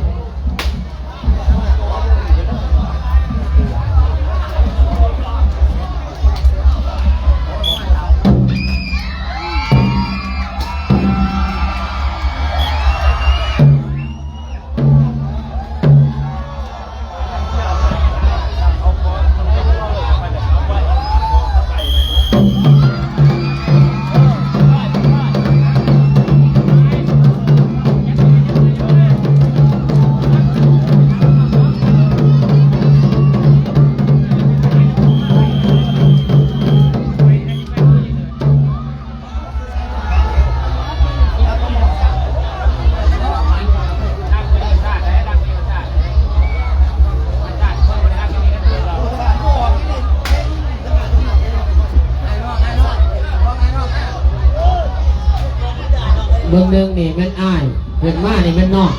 ເບິ່ງໜຶ່ງນີ້ແມ່ນອ້າຍ ຂຶ້ນມານີ້ແມ່ນນ້ອງ.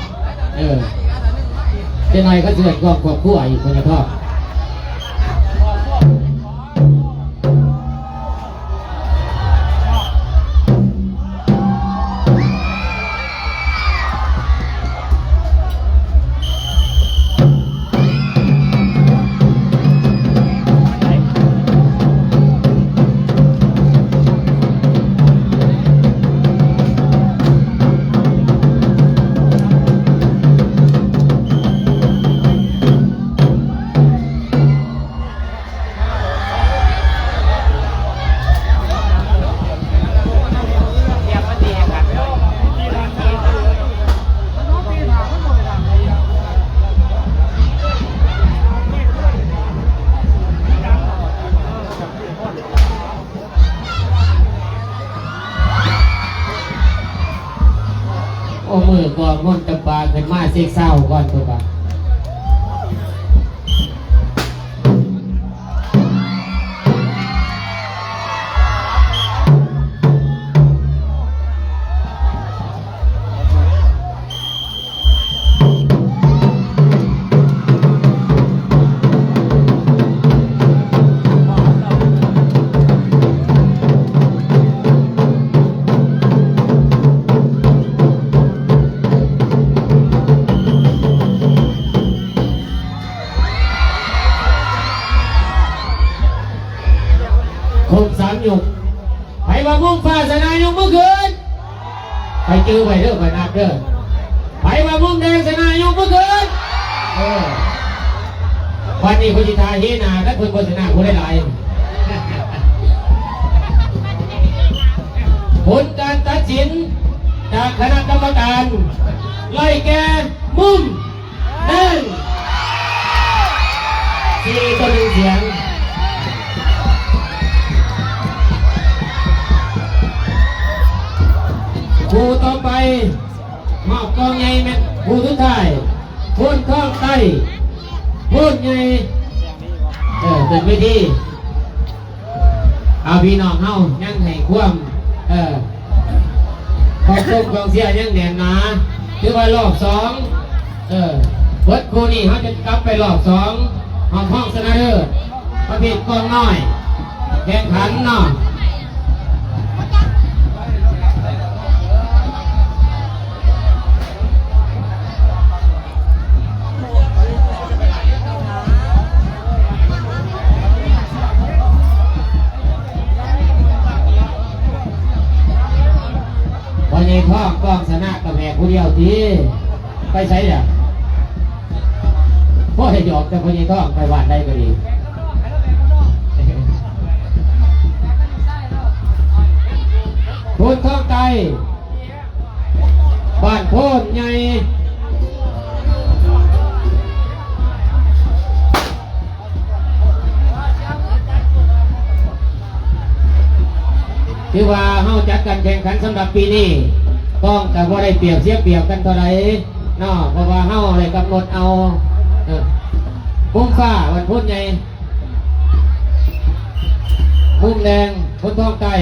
ເອີ ຈັກໜ່ອຍເຂົາຊິເອີ້ນຄອບຄົວອີກ ເພິ່ນຈະທອດ. ໂອ້ ມື້ກ່ອນ ມົນຈຳປາຂຶ້ນມາເຊັກຊາວກ່ອນ ເພິ່ນວ່າ ຄົບສາມຍົກ. ໃຜວ່າມຸມຟ້າຊະນະຍົກມືຂຶ້ນ. ໃຜຈື່ໄວ້ເດີ ຂ້ອຍນັບເດີ. ໃຜວ່າມຸມແດງຊະນະຍົກມືຂຶ້ນ. ເອີ ບັດນີ້ຂ້ອຍຊິຖ້າເຮໜ້າ ຄັນເພິ່ນບໍ່ຊະນະຜູ້ໃດຫຼາຍ. ຜົນການຕັດສິນຈາກຄະນະກຳມະການ ໄດ້ແກ່ມຸມ ໜຶ່ງ ສີ່ຕໍ່ໜຶ່ງສຽງ. ຄູ່ຕໍ່ໄປ ຮອບກອງໃຫຍ່ແມ່ນຄູ່ສຸດທ້າຍ ໂພນທອງໃຕ້ ໂພນໃຫຍ່ ເອີ ຂຶ້ນເວທີ. ເອົາ ພີ່ນ້ອງເຮົາຍັງໃຫ້ຄວາມ ເອີ ຂອບຄຸນກອງເຊຍຍັງແໜ້ນໜາ ຖືວ່າລອບສອງ ເອີ ເບິດຄູ່ນີ້ເຮົາຈະກັບໄປລອບສອງ ຮອບຮອງຊະນະເລີດ ປະເພດກອງນ້ອຍ ແຂ່ງຂັນເນາະ. ພໍ່ໃຫຍ່ທອງ ກ້ອງຊະນະກະແບກຜູ້ດຽວຕິ ໄປໃສລະ? ໂອ້ຍ ຢອກແຕ່ພໍ່ໃຫຍ່ທອງ ໄປບ້ານໃດກໍດີ. ໂພນທອງໃຕ້ ບ້ານໂພນໃຫຍ່ ຖືວ່າເຮົາຈັດການແຂ່ງຂັນສຳລັບປີນີ້ ກອງກໍບໍ່ໄດ້ປຽບເສຍປຽບກັນເທົ່າໃດເນາະ ເພາະວ່າເຮົາໄດ້ກຳນົດເອົາ ເອີ ມຸມຟ້າບ້ານໂພນໃຫຍ່ ມຸມແດງໂພນທອງໃຕ້.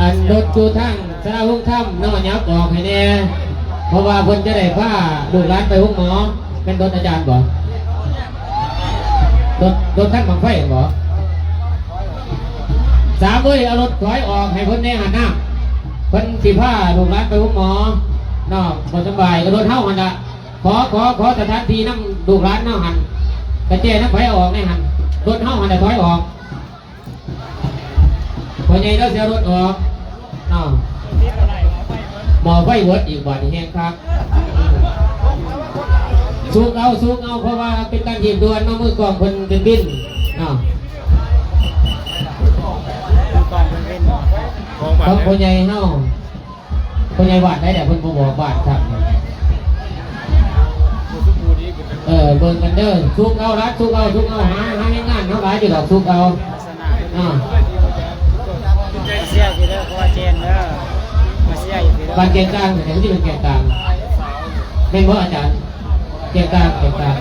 ອັນລົດຢູ່ທາງສາລາໂຮງທຳເນາະ ຫຍັບອອກໃຫ້ແດ່ ເພາະວ່າເພິ່ນຈະໄດ້ພາລູກຫຼານໄປໂຮງໝໍ. ແມ່ນລົດອາຈານບໍ່? ລົດ ລົດຄັນບັ້ງໄຟຫັ້ນບໍ່? ສາມເອີຍ ເອົາລົດຖອຍອອກໃຫ້ເພິ່ນແດ່ຫັ້ນນະ ເພິ່ນຊິພາລູກຫຼານໄປໂຮງໝໍເນາະ ບໍ່ສະບາຍ ກໍລົດເຮົາຫັ້ນລະ ຂໍ ຂໍ ຂໍສະຖານທີ່ນຳລູກຫຼານເຮົາຫັ້ນ ກະແຈນຳໃຜເອົາອອກແດ່ຫັ້ນ ລົດເຮົາຫັ້ນລະຖອຍອອກ. ພໍ່ໃຫຍ່ລາວຊິເອົາລົດອອກເນາະ ໝໍ້ໄຟເວີດອີກບາດນີ້ແຮງຄັກ. ສຸກເອົາ ສຸກເອົາ ເພາະວ່າເປັນການຮີບດ່ວນເນາະ ມືກ້ອງເພິ່ນເປັນບິນເນາະ ຂອງພໍ່ໃຫຍ່ເຮົາ. ພໍ່ໃຫຍ່ບ້ານໃດແຫຼະ ເພິ່ນບໍ່ບອກບ້ານຊ້ຳ. ເອີ ເບິ່ງກັນເດີ ສຸກເອົາລະ ສຸກເອົາ ສຸກເອົາ ຫາ ຫາແຮງງານເຮົາຫຼາຍຢູ່ດອກ ສຸກເອົາ. ອ່າ ມາເຊຍຢູ່ເດີ ເພາະວ່າເຈນເດີ ມາເຊຍຢູ່ເດີ. ບ້ານແກ່ງກາງ ແຖວນີ້ເປັນແກ່ງກາງ ແມ່ນບໍ່ອາຈານ? ແກ່ງກາງ ແກ່ງກາງ.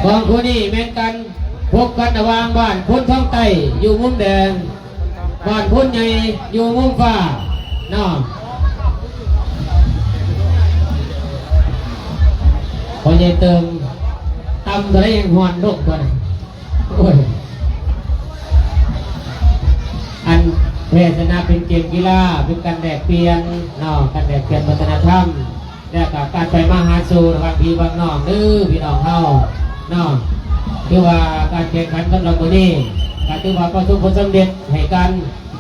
ກອງຄູ່ນີ້ແມ່ນການພົບກັນລະຫວ່າງບ້ານໂພນທອງໃຕ້ຢູ່ມຸມແດງ ບ້ານໂພນໃຫຍ່ຢູ່ມຸມຟ້າເນາະ. ພໍ່ໃຫຍ່ເຕີງ ຕຳເທົ່າໃດຍັງຮ້ອນລົງຕົວນັ້ນ. ໂອ້ຍ ອັນແພ້ຊະນະເປັນເກມກິລາ ເປັນການແລກປ່ຽນເນາະ ການແລກປ່ຽນວັດທະນະທຳ ແລ້ວກໍການໄປມາຫາສູ່ລະຫວ່າງພີ່ກັບນ້ອງເດີ ພີ່ນ້ອງເຮົາເນາະ. ຖືວ່າການແຂ່ງຂັນສຳລັບມື້ນີ້ ກໍຖືວ່າປະສົບຜົນສຳເລັດໃຫ້ການ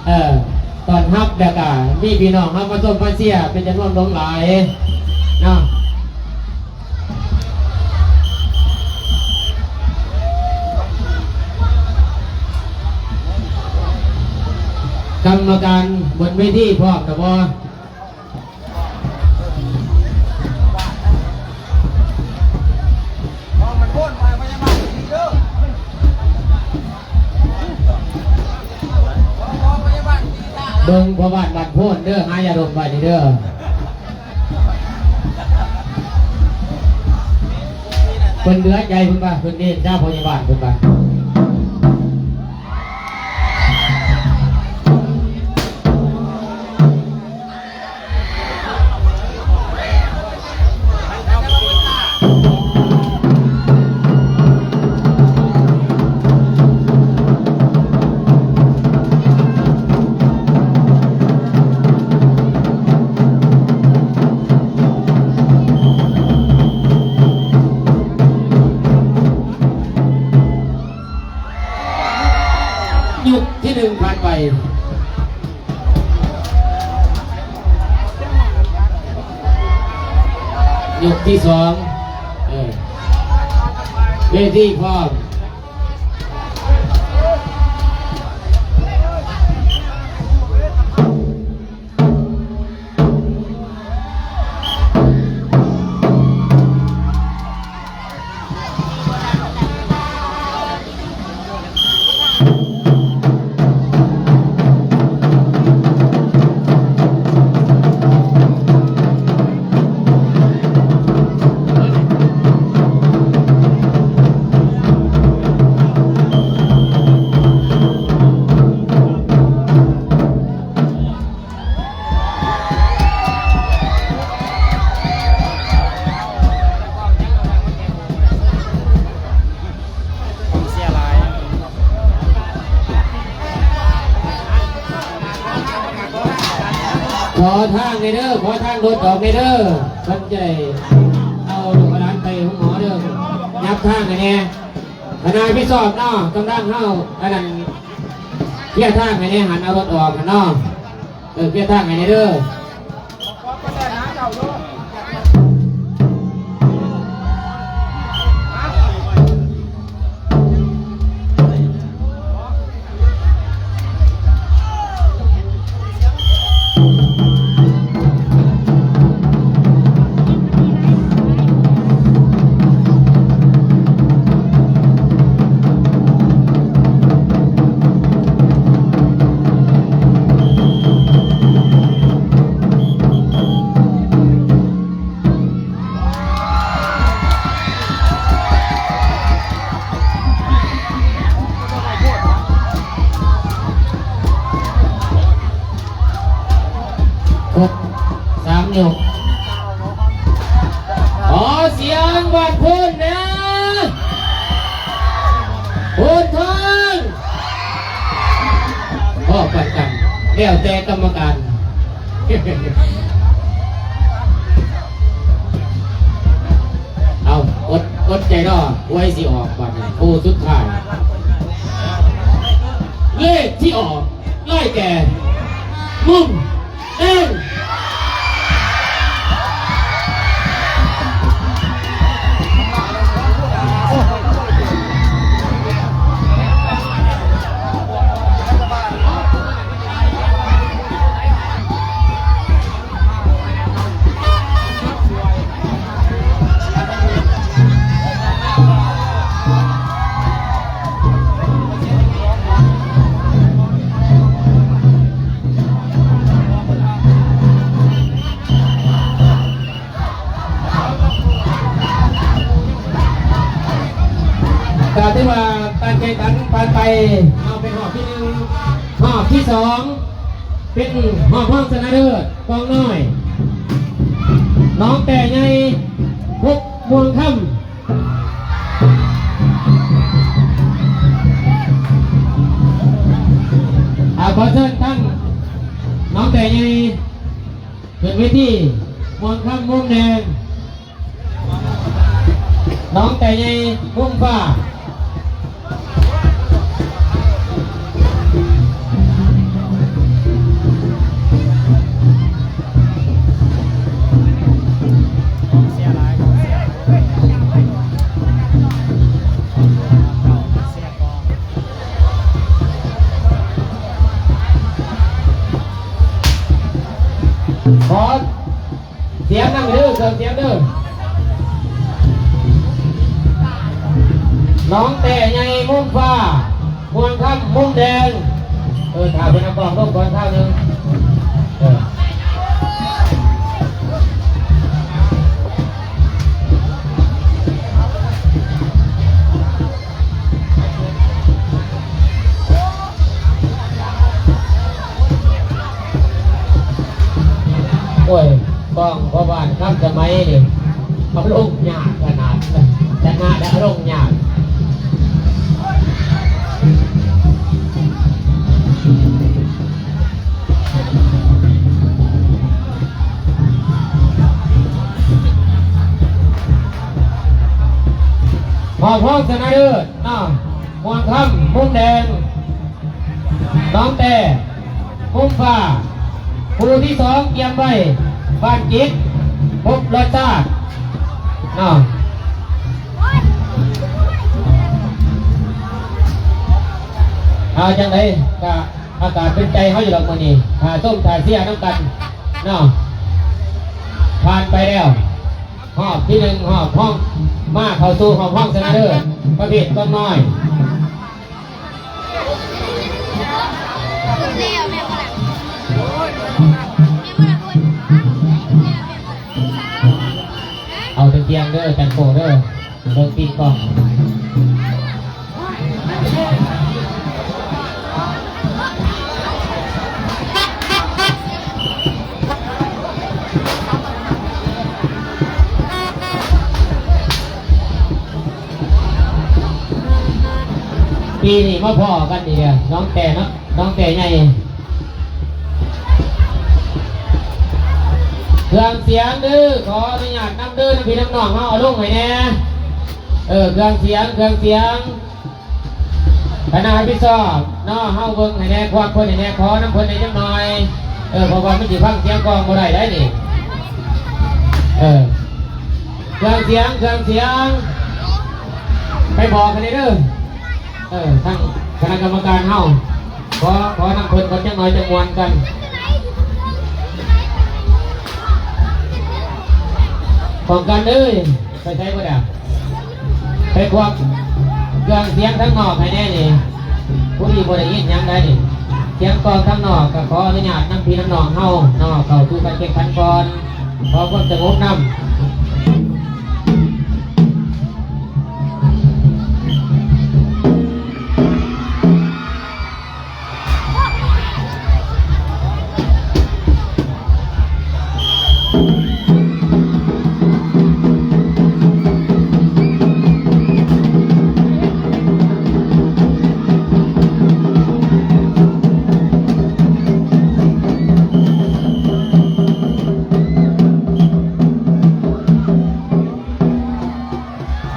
ເອີ ຕ້ອນຮັບ ແລ້ວກໍມີພີ່ນ້ອງເຮົາມາຊົມມາເຊຍເປັນຈຳນວນຫຼວງຫຼາຍເນາະ. ກຳມະການບົນເວທີພ້ອມແລ້ວບໍ່? ເບິ່ງພໍ່ບ້ານບ້ານໂພນເດີ ຫາຢາດົມໄວ້ນີ້ເດີ. ເພິ່ນເຫຼືອໃຈເພິ່ນວ່າ ເພິ່ນເມດຕາພະຍາບານເພິ່ນວ່າ. ຍົກທີໜຶ່ງຜ່ານໄປ. ຍົກທີສອງ ເອີ ເວທີພ້ອມ. ຂໍທາງແດ່ເດີ ຂໍທາງລົດອອກແດ່ເດີ ເພິ່ນຈະໄດ້ເອົາລູກເອົາຫຼານໄປໂຮງໝໍເດີ ຫຍັບທາງໃຫ້ແດ່. ຄະນະຮັບຜິດຊອບເນາະ ກຳລັງເຮົາ ອັນນັ້ນ ເຄຍທາງໃຫ້ແດ່ຫັ້ນ ເອົາລົດອອກຫັ້ນເນາະ ເອີ ເຄຍທາງໃຫ້ແດ່ເດີ. ຄົບສາມຍົກ. ຂໍສຽງບ້ານໂພນແດ່ ໂພນທອງ ພໍປານກັນ ແລ້ວແຕ່ກຳມະການ. ເອົາ ອົດ ອົດໃຈລໍ ຫວຍຊິອອກບາດນີ້ ຄູ່ສຸດທ້າຍ ເລກທີ່ອອກ ໄດ້ແກ່ ມຸມ ເອີງ. ກະຖືວ່າການແຂ່ງຂັນຜ່ານໄປ ເຮົາໄປຮອບທີໜຶ່ງ ຮອບທີສອງ ເປັນຮອບຮອງຊະນະເລີດກອງນ້ອຍ ໜອງແຕ້ໃຫຍ່ ພົບມ່ວງຄຳ. ອາ ຂໍເຊີນທາງໜອງແຕ້ໃຫຍ່ຂຶ້ນເວທີ ມ່ວງຄຳ ມຸມແດງ ໜອງແຕ້ໃຫຍ່ ມຸມຟ້າ. ຂໍ ສຽງນຳເດີ ເຄື່ອງສຽງເດີ ໜອງແຕ້ໃຫຍ່ ມຸມຟ້າ ມ່ວງຄຳ ມຸມແດງ. ເອີ ຖ້າເພິ່ນເອົາກ້ອງລົງກ່ອນຄາວໜຶ່ງ ເອີ. ເອີ ເອີ ເອີ. ຊະນະແລະລົງຍາກ. ຮອບຮອງຊະນະເລີດເນາະ ມ່ວງຄຳ ມຸມແດງ ນ້ອງແຕ້ ມຸມຟ້າ. ຄູ່ທີສອງກຽມໄວ້ ບ້ານຈິດ ພົບລົດຊາດເນາະ. ເອົາ ຈັ່ງໃດກະອາກາດເປັນໃຈເຮົາຢູ່ດອກມື້ນີ້ ຖ້າຊົມຖ້າເຊຍນຳກັນເນາະ. ຜ່ານໄປແລ້ວຮອບທີໜຶ່ງ ຮອບຮອງ ມາເຂົ້າສູ່ຮອບຮອງຊະນະເລີດ ປະເພດກອງນ້ອຍ. ເອົາເທິງທ່ຽງເດີ ຈັນໂປເດີ ເບິ່ງປີກອງ. ປີນີ້ມາພໍ້ກັນອີກແລ້ວ ນ້ອງແຕ້ເນາະ ນ້ອງແຕ້ໃຫຍ່. ເຄື່ອງສຽງເດີ ຂໍອະນຸຍາດນຳເດີ ນຳພີ່ນຳນ້ອງເຮົາ ເອົາລົງໃຫ້ແດ່. ເອີ ເຄື່ອງສຽງ ເຄື່ອງສຽງ ຄະນະຮັບຜິດຊອບເນາະ ເຮົາເບິ່ງໃຫ້ແດ່ ຄວັກເພິ່ນໃຫ້ແດ່ ຂໍນຳເພິ່ນແດ່ຈັກໜ່ອຍ. ເອີ ເພາະວ່າມັນຊິຟັງສຽງກອງບໍ່ໄດ້ໄດ໋ນີ້. ເອີ ເຄື່ອງສຽງ ເຄື່ອງສຽງ ໄປບອກໃຫ້ແດ່ເດີ. ເອີ ທາງຄະນະກຳມະການເຮົາ ຂໍ ຂໍນຳເພິ່ນກ່ອນຈັກໜ່ອຍ ຈັ່ງມ່ວນກັນ. ປ້ອງກັນເອີຍ ໄປໃສບໍ່ດາ? ໄປພວກເຄື່ອງສຽງທາງນອກໃຫ້ແດ່ນີ້ ຜູ້ທີ່ບໍ່ໄດ້ຍິນຫຍັງໄດ໋ນີ້. ສຽງກອງທາງນອກ ກໍຂໍອະນຸຍາດນຳພີ່ນຳນ້ອງເຮົາເນາະ ເຂົ້າສູ່ການແຂ່ງຂັນກ່ອນ ຂໍຄວາມສະຫງົບນຳ.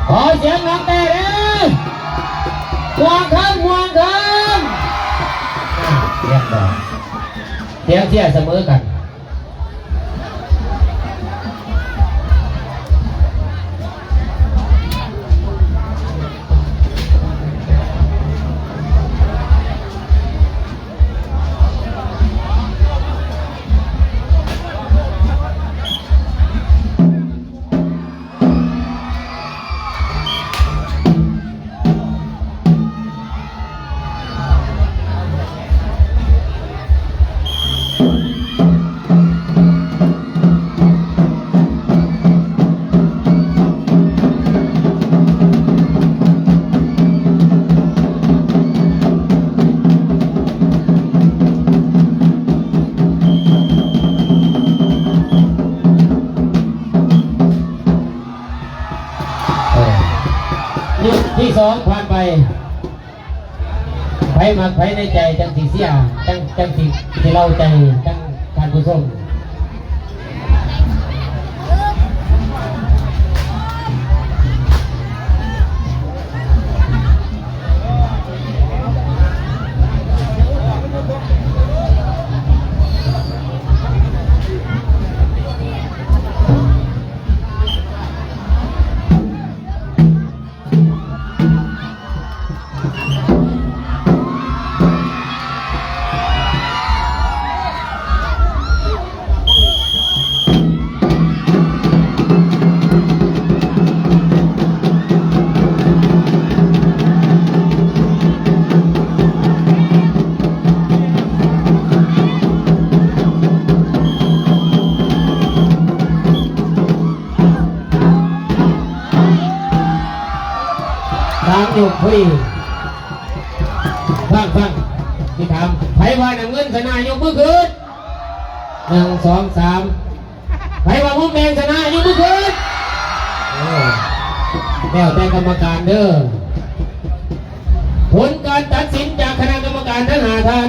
ຂໍສຽງດັງແຕ່ເດີ ມ່ວງຄຳ ມ່ວງຄຳ. ອ່າ ຮຽບຮ້ອຍ ສຽງເຊຍສະເໝີກັນ. ເອີ ຍຸກທີສອງຜ່ານໄປ ໃຜມັກໃຜໃນໃຈ ຈັ່ງຊິເຊຍ ຈັ່ງ ຈັ່ງຊິ ຊິເລົ່າໃຈ ຈັ່ງທ່ານຜູ້ຊົມ. ສາມຍົກພໍດີ. ຟັງ ຟັງ ຊິຖາມ ໃຜວ່ານ້ຳເງິນຊະນະ ຍົກມືຂຶ້ນ. ໜຶ່ງ ສອງ ສາມ. ໃຜວ່າມຸມແດງຊະນະ ຍົກມືຂຶ້ນ. ເອີ ແລ້ວແຕ່ກຳມະການເດີ້. ຜົນການຕັດສິນຈາກຄະນະກຳມະການທັງຫ້າທ່ານ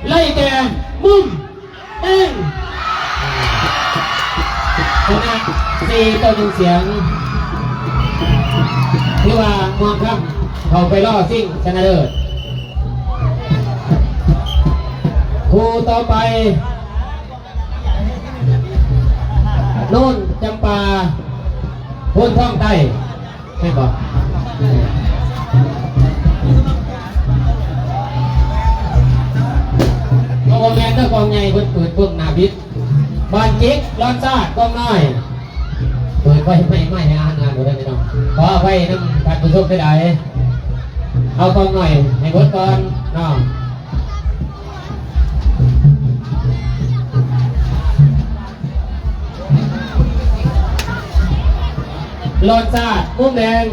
ໄດ້ແກ່ ມຸມແດງ ຊະນະສີ່ຕໍ່ໜຶ່ງສຽງ. ຖືວ່າມ່ວງຄຳເຂົ້າໄປລໍຊິງຊະນະເລີດ. ຄູ່ຕໍ່ໄປ ໂນນຈຳປາ ໂພນທອງໃຕ້ ແມ່ນບໍ່? ບໍ່ແມ່ນເດີ້ ກອງໃຫຍ່ເພິ່ນເປີດເບິ່ງໜ້າບິດ. ບ້ານຈິກ ລອນຊາດ ກອງນ້ອຍ ເປີດໄວ້ໄມ້ ໄມ້ໃຫ້ອາຫານງານບໍ່ໄດ້ພີ່ນ້ອງ ຂໍອະໄພນຳທ່ານຜູ້ຊົມຫຼາຍໆ. ເອົາກອງນ້ອຍໃຫ້ເບິດກ່ອນເນາະ. ລອນຊາດ ມຸມແດງ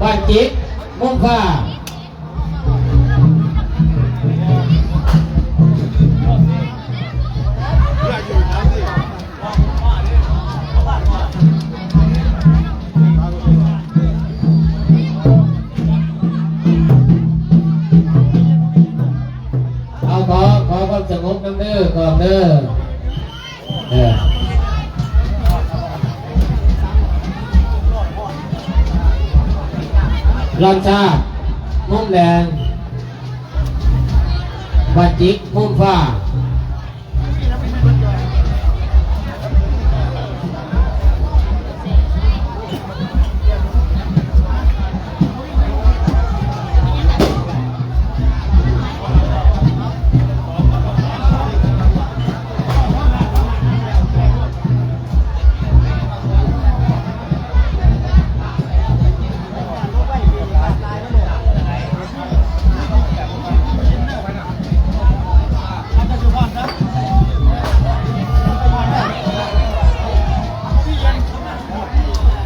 ບ້ານຈິກ ມຸມຟ້າ. ເອົາ ຂໍ ຂໍຄວາມສະຫງົບນຳເດີ້ ກອງເດີ້. ເອີ ລອນຊາດ ມຸມແດງ ບ້ານຈິກ ມຸມຟ້າ.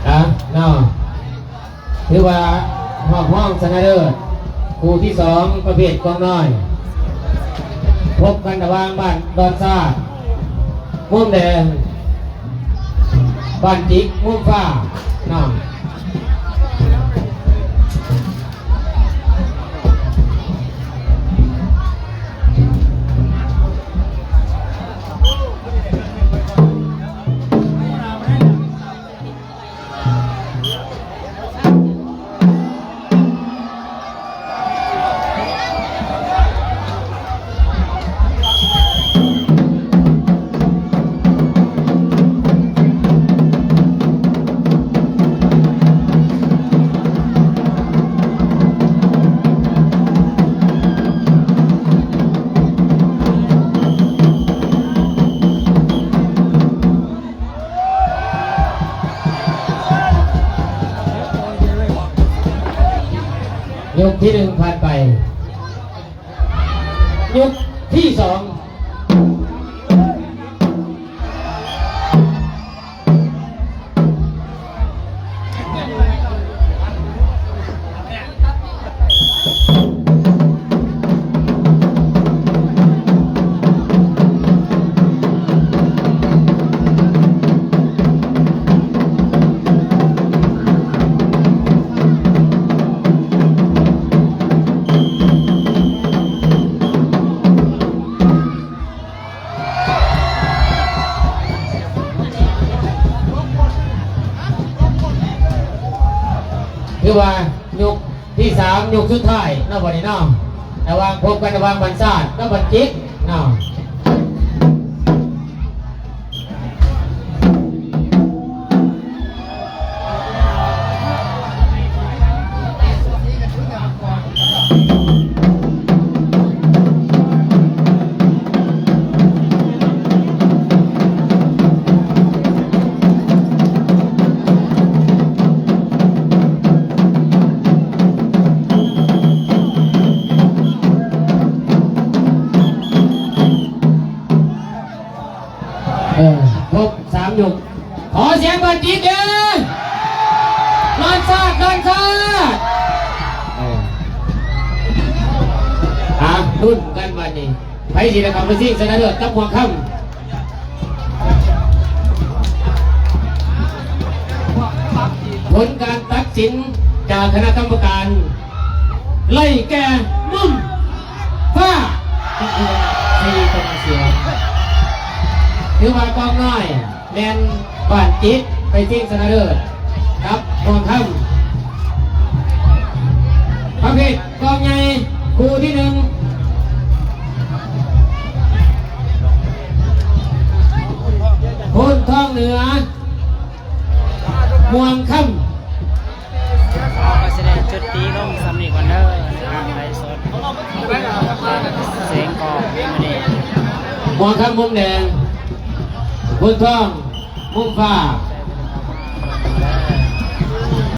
ອ່ະ ເນາະ ຖືວ່າຮອບຮອງຊະນະເລີດຄູ່ທີສອງ ປະເພດກອງນ້ອຍ ພົບກັນລະຫວ່າງບ້ານດອນຊາດ ມຸມແດງ ບ້ານຈິກ ມຸມຟ້າເນາະ. ຍົກທີໜຶ່ງຜ່ານໄປ. ຍົກທີສອງ. ຖືວ່າຍົກທີສາມ ຍົກສຸດທ້າຍເນາະ ບັດນີ້ເນາະ ລະຫວ່າງ ພົບກັນລະຫວ່າງບ້ານຊາດກັບບ້ານຈິກເນາະ. ເອີ ຄົບສາມຍົກ ຂໍສຽງບ້ານຈີນເດີ້ ລ້ານຊາດ ລ້ານຊາດ. ເອີ ອ່າ ລຸ້ນກັນບາດນີ້ ໃຜຊິໄດ້ເຂົ້າໄປຊິງຊະນະເລີດກັບມ່ວງຄຳ. ໂພ ຜົນການຕັດສິນຈາກຄະນະກຳມະການ ໄດ້ແກ່ມຸມຟ້າ ສີ່ຕໍ່ໜຶ່ງ. ຖືວ່າກອງນ້ອຍແມ່ນບ້ານຈິດ ໄປຊິງຊະນະເລີດກັບມ່ວງຄຳ ປະເພດກອງໃຫຍ່ ຄູ່ທີໜຶ່ງ ໂພນທອງເໜືອ ມ່ວງຄຳ. ເຮົາກໍຊິໄດ້ຈຸດຕິລົງສ່ຳນີ້ກ່ອນເດີ ໃນການໄລຟ໌ສົດແສງກອງມື້ນີ້. ມ່ວງຄຳມຸມແດງ ໂພນທອງມຸມຟ້າ.